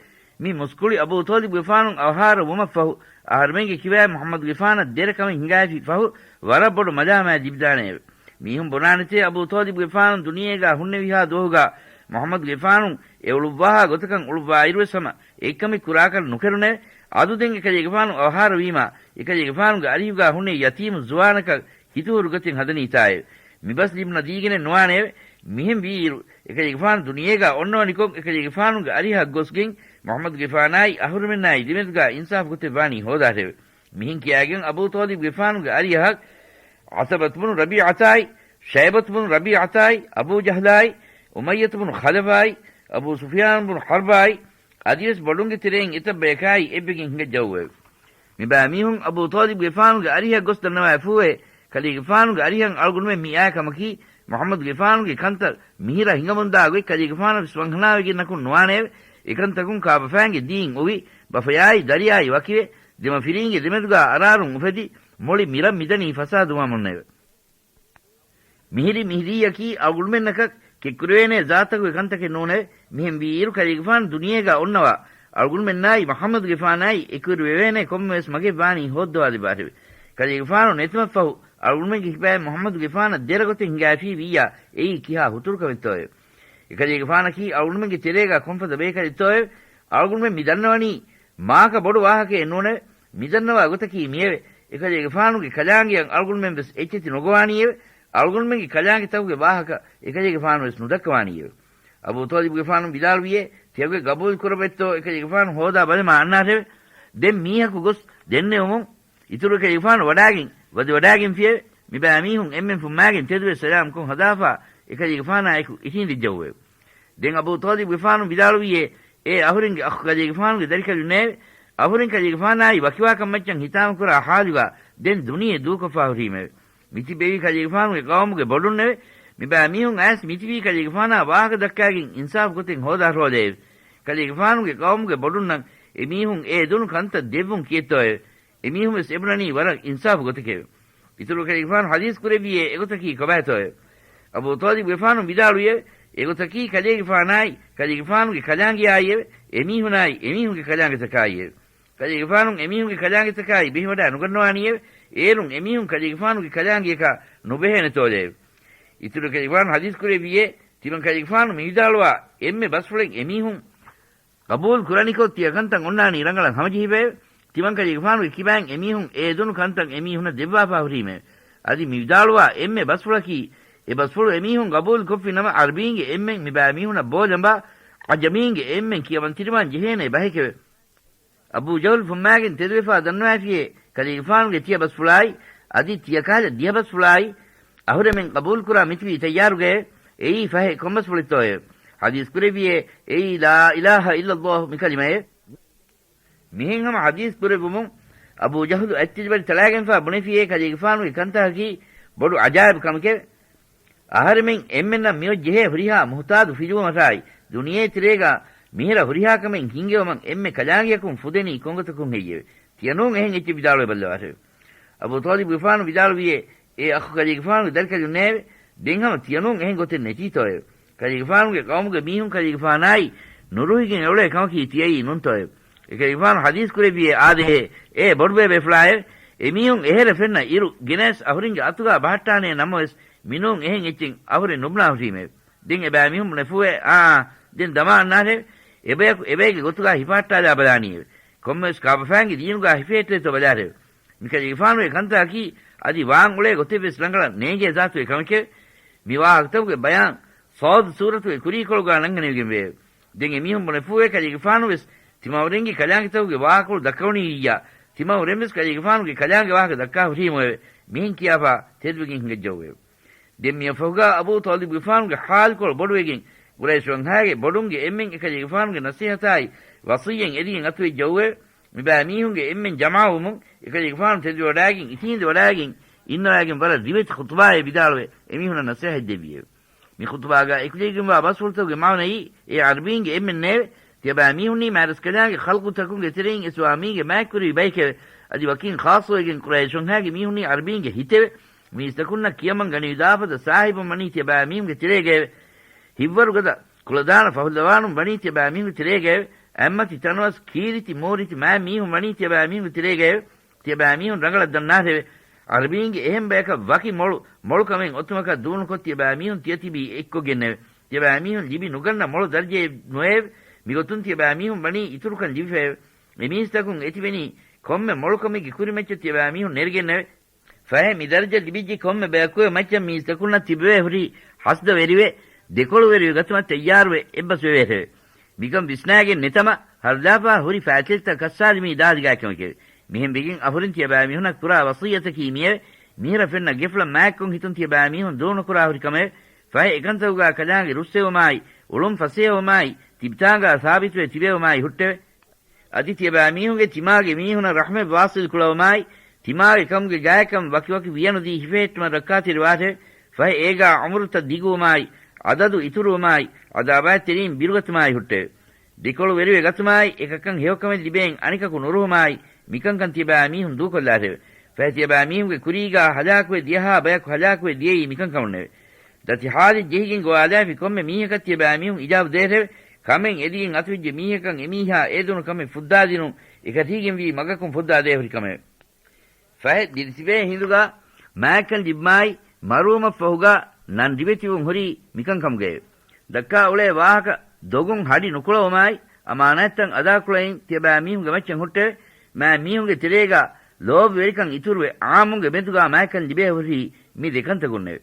މި މުސްކުޅި އަބޫ ޠާލިބުގެފާނު އަވަހާރަ ވުމަށްފަހު، އަހަރުމެންގެ ކިބައިން މުޙައްމަދުގެފާނަށް ދެރަ ކަމެއް ހިނގާފި ފަހު، ވަރަށް ބޮޑު މަލާމާތް ލިބިދާނެއެވެ. މީހުން ބުނާނެތޭ، އަބޫ ޠާލިބުގެފާނު ދުނިޔޭގާ ހުންނެވިހާ ދުވަހުގާ މުޙައްމަދުގެފާނު އެ އުޅުއްވާހާ ގޮތަކަށް އުޅުއްވާއިރުވެސް ހަމަ އެއްކަމެއް ކުރާކަށް ނުކެރުނެވެ. އަދު ދެން އެކަލޭގެފާނު އަވަހާރަވީމާ، އެކަލޭގެފާނުގެ އަރިހުގާ ހުންނެވި ޔަތީމު ޒުވާނަކަށް ހިތުހުރު ގޮތެއް ހަދަނީތާއެވެ. މިބަސް ލިބުނަ ދީގެނެއް ނުވާނެއެވެ. މިހެން ވީއިރު، އެކަލޭގެފާނު ދުނިޔޭގާ އޮންނަވަނިކޮށް، އެކަލޭގެފާނުގެ އަރިހަށް ގޮސްގެން، މުޙައްމަދުގެފާނާއި އަހުރެމެންނާއި ދެމެދުގާ އިންސާފު ގޮތެއް ވާނީ ހޯދާށެވެ. މިހެން ކިޔާގެން އަބޫ ޠާލިބުގެފާނުގެ އަރިއަހަށް ޢުތުބަތު ބުނު ރަބީޢަތާއި، ޝައިބަތު ބުނު ރަބީޢަތާއި، އަބޫ ޖަހްލާއި، އުމައްޔަތު ބުނު ޚަލަފާއި، އަބޫ ސުފްޔާނު ބުނު ޙަރްބާއި، އަދިވެސް ބޮޑުންގެ ތެރެއިން އެތައް ބަޔަކާއި އެއްވެގެން ހިނގައްޖައުއެވެ. މިބައިމީހުން އަބޫ ޠާލިބުގެފާނުގެ އަރިހަށް ގޮސް ދަންނަވާފޫއެވެ. ކަލޭގެފާނުގެ އަރިހަށް އަޅުގަނޑުމެން މިއާ ކަމަކީ، މުޙައްމަދުގެފާނުގެ ކަންތައް މިހިރަ ހިނގަމުންދާ ގޮތް ކަލޭގެފާނަށް ވެސް ވަންހަނާވެގެންނަކުން ނުވާނެއެވެ. އެކަންތަކުން ކާބަފައިންގެ ދީން އޮވި، ބަފަޔާއި ދަރިޔާއި ވަކިވެ، ދެމަފިރީންގެ ދެމެދުގާ އަރާރުން އުފެދި، މުޅި މިރަށް މިދަނީ ފަސާދަވާމުންނެވެ. މިހިރި މިހިރީއަކީ އަޅުގަނޑުމެންނަކަށް ކެތްކުރެވޭނެ ޒާތަކުގެ ކަންތަކެއް ނޫނެވެ. މިހެން ވީއިރު ކަލޭގެފާނު ދުނިޔޭގާ އޮންނަވާ އަޅުގަނޑުމެންނާއި މުޙައްމަދުގެފާނާއި އެކުއިރު ވެވޭނެ ކޮންމެވެސް މަގެއް ވާނީ ހޯއްދަވާލެއްވާށެވެ. ކަލޭގެފާނު ނެތުމަށްފަހު އަޅުގަނޑުމެންގެ ކިބައިން މުޙައްމަދުގެފާނަށް ދެރަ ގޮތެއް ހިނގާފީ ވިއްޔާ އެއީ ކިހާ ހުތުރުކަމެއްތޯއެވެ؟ އެކަލޭގެފާނަކީ އަޅުގަނޑުމެންގެ ތެރޭގާ ކޮންފަދަ ބޭކަލެއްތޯއެވެ؟ އަޅުގަނޑުމެން މި ދަންނަވަނީ މާކަ ބޮޑު ވާހަކައެއް ނޫނެވެ. މިދަންނަވާ ގޮތަކީ މިއެވެ. އެކަލޭގެފާނުގެ ކަލާނގެއަށް އަޅުގަނޑުމެން ވެސް އެއްޗެތި ނުގޮވާނީއެވެ. އަޅުގަނޑުމެންގެ ކަލާނގެތަކުގެ ވާހަކަ އެކަލޭގެފާނު ވެސް ނުދައްކަވާނީއެވެ. އަބޫ ޠާލިބުގެފާނު ވިދާޅުވިއޭ، ތިޔަގެ ގަބޫލު ކުރައްވައްތޯ އެކަލޭގެފާނު ހޯދާ ބަލަމާ އަންނާށެވެ. ދެން މީހަކު ގޮސް ދެންނެވުމުން، އިތުރު އެކަލޭގެފާނު ވަޑާގެން، ވަދެ ވަޑާގެންފިއެވެ. މިބައިމީހުން އެންމެން ފުއްމާގެން ތެދުވެ ސަލާމްކޮށް ހަދާފާ، އެކަލޭގެފާނާއެކު އިށީނދެއްޖައުއެވެ. ދެން އަބޫ ޠާލިބުގެފާނު ވިދާޅުވިއޭ، އޭ އަހުރެންގެ އަޚު ކަލޭގެފާނުގެ ދަރިކަލުންނޭވެ! އަހުރެން ކަލޭގެފާނާއި ވަކިވާކަން މައްޗަށް ހިތާމަކުރާ ޙާލުގާ ދެން ދުނިޔެ ދޫކޮށްފާ ހުރީމެވެ. މިތިބެވީ ކަލޭގެފާނުގެ ޤައުމުގެ ބޮޑުންނެވެ. މިބައިމީހުން އައިސް މިތިބީ ކަލޭގެފާނާ ވާހަކަ ދައްކާގެން އިންސާފު ގޮތެއް ހޯދާށޯލެއެވެ. ކަލޭގެފާނުގެ ޤައުމުގެ ބޮޑުންނަށް އެމީހުން އެ ދުނު ކަންތައް ދެއްވުން ކިއެއްތޯއެވެ؟ އެމީހުން ވެސް އެބުނަނީ ވަރަށް އިންސާފު ގޮތެކެވެ. އިތުރު ކަލޭގެފާނު ޙަދީޘް ކުރެއްވިއޭ އެގޮތަކީ ކޮބާތޯއެވެ؟ އަބޫ ޠާލިބުގެފާނު ވިދާޅުވިއެވެ. އެގޮތަކީ ކަލޭގެފާނާއި، ކަލޭގެފާނުގެ ކަލާނގެއާއިއެވެ. އެމީހުނާއި، އެމީހުންގެ ކަލާނގެތަކާއިއެވެ. ކަލޭގެފާނު އެމީހުންގެ ކަލާނގެތަކާއި ބެހިވަޑާ ނުގަންނަވާނީއެވެ. އޭރުން އެމީހުން ކަލޭގެފާނުގެ ކަލާނގެއަކާ ނުބެހޭނެތޯލެއެވެ. އިތުރު ކަލޭގެފާނު ޙަދީޘް ކުރެއްވިއޭ، ތިމަން ކަލޭގެފާނު މިވިދާޅުވާ އެންމެ ބަސްފުޅެއް އެމީހުން ޤަބޫލު ކުރަނިކޮށް ތިޔަ ކަންތައް އޮންނާނީ ރަނގަޅަށް ހަމަޖެހިފައެވެ. ތިމަން ކަލޭގެފާނުގެ ކިބައިން އެމީހުން އެ ދުނު ކަންތައް އެމީހުނަށް ދެއްވާފާ ހުރީމެވެ. އަދި މިވިދާޅުވާ އެންމެ ބަސްފުޅަކީ، އެ ބަސްފުޅު އެމީހުން ޤަބޫލު ކޮށްފި ނަމަ، ޢަރަބީންގެ އެންމެން މިބައިމީހުނަށް ބޯލަނބާ، ޢަޖަމީންގެ އެންމެން ކިޔަވަން ތިރިވާން ޖެހޭނެ ބަހެކެވެ. އަބޫ ޖަހުލް ފުއްމާގެން ތެދުވެފާ ދަންނަވައިފިއޭ، ކަލޭގެފާނުގެ ތިޔަ ބަސްފުޅާއި، އަދި ތިޔަ ކަހަލަ ދިހަ ބަސްފުޅާއި، އަހުރެމެން ޤަބޫލުކުރާ މިތިބީ ތައްޔާރުގައެވެ. އެއީ ފަހެ ކޮން ބަސްފުޅެއްތޯއެވެ؟ ޙަދީޘް ކުރެއްވިއޭ، އެއީ ލާ އިލާހަ އިއްލައްލާހު މި ކަލިމައެވެ. މިހެން ހަމަ ޙަދީޘް ކުރެއްވުމުން، އަބޫ ޖަހުލު އަތްތިލިބަރި ތަޅާގެންފާ ބުނެފިއޭ، ކަލޭގެފާނުގެ ކަންތަކަކީ ބޮޑު ޢަޖާއިބު ކަމެކެވެ. އަހަރެމެން އެންމެންނަށް މިއޮތް ޖެހޭ ހުރިހާ މުހުތާދު ފިލުވުމަށާއި، ދުނިޔޭ ތެރޭގާ މިހިރަ ހުރިހާ ކަމެއް ހިންގެވުމަށް އެންމެ ކަލާނގެއަކުން ފުދެނީ ކޮންގޮތަކުން ހެއްޔެވެ؟ ތިޔަނޫން އެހެން އެއްޗެއް ވިދާޅުވެބައްލަވާށެވެ. އަބޫ ޠާލިބުގެފާނު ވިދާޅުވިއޭ، އޭ އަޚު ކަލޭގެފާނުގެ ދަރިކަލުންނޭވެ! ދެން ހަމަ ތިޔަނޫން އެހެން ގޮތެއް ނެތީތޯއެވެ؟ ކަލޭގެފާނުގެ ޤައުމުގެ މީހުން ކަލޭގެފާނާއި ނުރުހިގެން އެއުޅޭ ކަމަކީ ތިޔައީ ނޫންތޯއެވެ؟ އެކަލޭގެފާނު ޙަދީޘް ކުރެއްވިއޭ އާދެހޭ، އޭ ބޮޑުބޭބޭފުޅާއެވެ! އެމީހުން އެހެރަ ފެންނަ އިރު ގެނެސް އަހުރެންގެ އަތުގާ ބަހައްޓާނޭ ނަމަވެސް، މިނޫން އެހެން އެއްޗެއް އަހުރެން ނުބުނާ ހުރީމެވެ. ދެން އެބައިމީހުން ބުނެފޫއެވެ. އާ، ދެން ދަމާ އަންނާށެވެ. އެބަޔަކު އެބައެއްގެ ގޮތުގާ ހިފަހައްޓާލާ ބަލާނީއެވެ. ކޮންމެވެސް ކާބަފައިންގެ ދީނުގާ ހިފޭއްޓޭތޯ ބަލާށެވެ. މިކަލޭގެފާނުގެ ކަންތަކަކީ އަދި ވާން އުޅޭ ގޮތެއްވެސް ރަނގަޅަށް ނޭނގޭ ޒާތުގެ ކަމެކެވެ. މި ވާހަކަތަކުގެ ބަޔާން ސާދު ސޫރަތުގެ ކުރީކޮޅުގާ ނަންގަނެވިގެންވެއެވެ. ދެން އެމީހުން ބުނެފޫއެވެ. ކަލޭގެފާނުވެސް ތިމަވަރެންގެ ކަލާނގެތަކުގެ ވާހަކަކޮޅު ދައްކަވަނީ ވިއްޔާ، ތިމަވަރެންވެސް ކަލޭގެފާނުގެ ކަލާނގެ ވާހަކަ ދައްކާ ހުރީމުއެވެ. މިހެން ކިޔާފާ ތެދުވެގެން ހިނގައްޖައުއެވެ. ދެން މިއަށްފަހުގާ އަބޫ ޠާލިބުގެފާނުގެ ޙާލުކޮޅު ބޮޑުވެގެން، ޤުރައިޝު ވަންހާގެ ބޮޑުންގެ އެންމެން އެކަލޭގެފާނުގެ ނަޞޭޙަތާއި ވަޞިއްޔަތް އެދިގެން އަތުވެއްޖައުއެވެ. މިބައިމީހުންގެ އެންމެން ޖަމާވުމުން، އެކަލޭގެފާނު ތެދުވެވަޑާގެން އިށީނދެވަޑާގެން އިންނަވައިގެން ވަރަށް ރިވެތި ޚުޠުބާއެއް ވިދާޅުވެ، އެމީހުނަށް ނަޞޭޙަތް ދެއްވިއެވެ. މި ޚުޠުބާގާ އެކުލެވިގެންވާ ބަސްފުޅުތަކުގެ މާނައީ، އޭ ޢަރަބީންގެ އެންމެންނޭވެ! ތިޔަބައިމީހުންނީ މާތްރަސްކަލާނގެ ޚަލްޤުތަކުންގެ ތެރެއިން އެސްވާ މީގެ މާތްކުރެވި ބައެކެވެ. އަދި ވަކިން ޚާއްޞަވެގެން ޤުރައިޝުންހާގެ މީހުންނީ ޢަރަބީންގެ ހިތެވެ. މީސްތަކުންނަށް ކިޔަމަން ގަނެވިދާފަދަ ސާހިބުން ވަނީ ތިޔަބައިމީހުންގެ ތެރޭގައެވެ. ހިއްވަރުގަދަ ކުޅަދާނަ ފަހުލަވާނުން ވަނީ ތިޔަބައިމީހުންގެ ތެރޭގައެވެ. އަތްމަތި ތަނަވަސް ކީރިތި މޫރިތި މާތް މީހުން ވަނީ ތިޔަބައިމީހުންގެ ތެރޭގައެވެ. ތިޔަބައިމީހުން ރަނގަޅަށް ދަންނާށެވެ. އަރަބީންގެ އެހެން ބަޔަކަށް ވަކި މޮޅު، މޮޅު ކަމެއް އޮތުމަކަށް ދޫނުކޮށް ތިޔަބައިމީހުން ތިޔަތިބީ އެއްކޮށްގެންނެވެ. ތިޔަބައިމީހުން ލިބި ނުގަންނަ މޮޅު ދަރަޖައެއް ނުވެއެވެ. މިގޮތުން ތިޔަބައިމީހުން ވަނީ އިތުރުކަން ލިބިފައެވެ. އެމީސްތަކުން އެތިބެނީ ކޮންމެ މޮޅު ކަމެއްގެ ކުރިމައްޗަށް ތިޔަބައިމީހުން ނެރެގެންނެވެ. ފަހެ މި ދަރަޖަ ލިބިއްޖެ ކޮންމެ ބަޔަކުގެ މައްޗަށް މީސްތަކުންނަށް ތިބެވޭ ހުރީ ހަސަދަވެރިވެ، ދެކޮޅުވެރިވެ ގަތުމަށް ތައްޔާރުވެ އެއްބަސްވެވޭށެވެ. މިކަން ވިސްނާގެން ނެތަމަ، ހަރުލާފާ ހުރި ފައިތިލަތައް ކައްސާލުމީ ދާދިގާތްކަމެކެވެ. މިހެން ވެގެން އަހުރެން ތިޔަބައިމީހުނަށް ކުރާ ވަޞިއްޔަތަކީ މިއެވެ. މިހިރަ ފެންނަ ގެފުޅަށް މާތްކޮށް ހިތުން ތިޔަބައިމީހުން ދޫނުކުރާ ހުރި ކަމެވެ. ފަހެ އެކަންތަކުގާ ކަލާނގެ ރުއްސެވުމާއި، އުޅުން ފަސޭހަވުމާއި، ތިބިތާނގާ ސާބިތުވެ ތިބެވުމާއި ހުއްޓެވެ. އަދި ތިޔަބައިމީހުންގެ ތިމާގެ މީހުނަށް ރަޙްމަތް ވާޞިލް ކުޅަވުމާއި، ތިމާގެ ކަމުގެ ގާތްކަން ވަކިވަކި ވިޔަނުދީ ހިފެހެއްޓުމަށް ރައްކާތެރިވާށެވެ. ފަހެ އޭގާ އުމުރުތައް ދިގުވުމާއި، އަދަދު އިތުރުވުމާއި، އަދާބާތްތެރީން ބިރުގަތުމާއި ހުއްޓެވެ. ދެކޮޅު ވެރިވެ ގަތުމާއި، އެކަކަށް ހެޔޮކަމެއް ލިބޭން އަނެކަކު ނުރުހުމާއި، މިކަންކަން ތިޔަބައިމީހުން ދޫކޮށްލާށެވެ. ފަހެ ތިޔަބައިމީހުންގެ ކުރީގާ ހަލާކުވެ ދިޔަހާ ބަޔަކު ހަލާކުވެ ދިޔައީ މިކަންކަމުންނެވެ. ދަތި ހާލެއް ޖެހިގެން ގޮވާލާފި ކޮންމެ މީހަކަށް ތިޔަބައިމީހުން އިޖާބަ ދޭށެވެ. ކަމެއް އެދިގެން އަތުވެއްޖެ މީހަކަށް އެމީހާ އެދުނު ކަމެއް ފުއްދާދިނުން އެކަށީގެންވީ މަގަކުން ފުއްދާދޭ ހުރި ކަމެވެ. ފަހެ ދިރިތިބޭ ހިނދުގާ މާތްކަން ލިބުމާއި، މަރުވުމަށްފަހުގާ ނަން ރިވެތިވުން ހުރީ މިކަންކަމުގައެވެ. ދައްކާ އުޅޭ ވާހަކަ ދޮގުން ހަޑި ނުކުޅަވުމާއި، އަމާނާތްތައް އަދާކުޅައިން ތިޔަބައިމީހުންގެ މައްޗަށް ހުއްޓެވެ. މާތް މީހުންގެ ތެރޭގާ ލޯބިވެރިކަން އިތުރުވެ، އާއްމުންގެ މެދުގާ މާތްކަން ލިބޭ ހުރީ މި ދެކަންތަކުންނެވެ.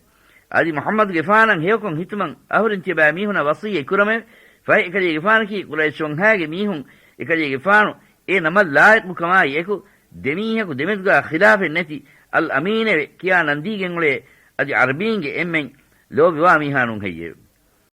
އަދި މުޙައްމަދުގެފާނަށް ހެޔޮކޮށް ހިތުމަށް އަހުރެން ތިޔަބައިމީހުނަށް ވަޞިއްޔަތް ކުރަމެވެ. ފަހެ އެކަލޭގެފާނަކީ ޤުރައިޝް ވަންހާގެ މީހުން، އެކަލޭގެފާނު އެ ނަމަށް ލާއިޤުކަމާއި އެކު، ދެމީހަކު ދެމެދުގާ ޚިލާފެއް ނެތި އަލް އަމީނެވެ. ކިޔާ ނަންދީގެން އުޅޭ އަދި ޢަރަބީންގެ އެންމެން ލޯބިވާ މީހާ ނޫން ހެއްޔެވެ؟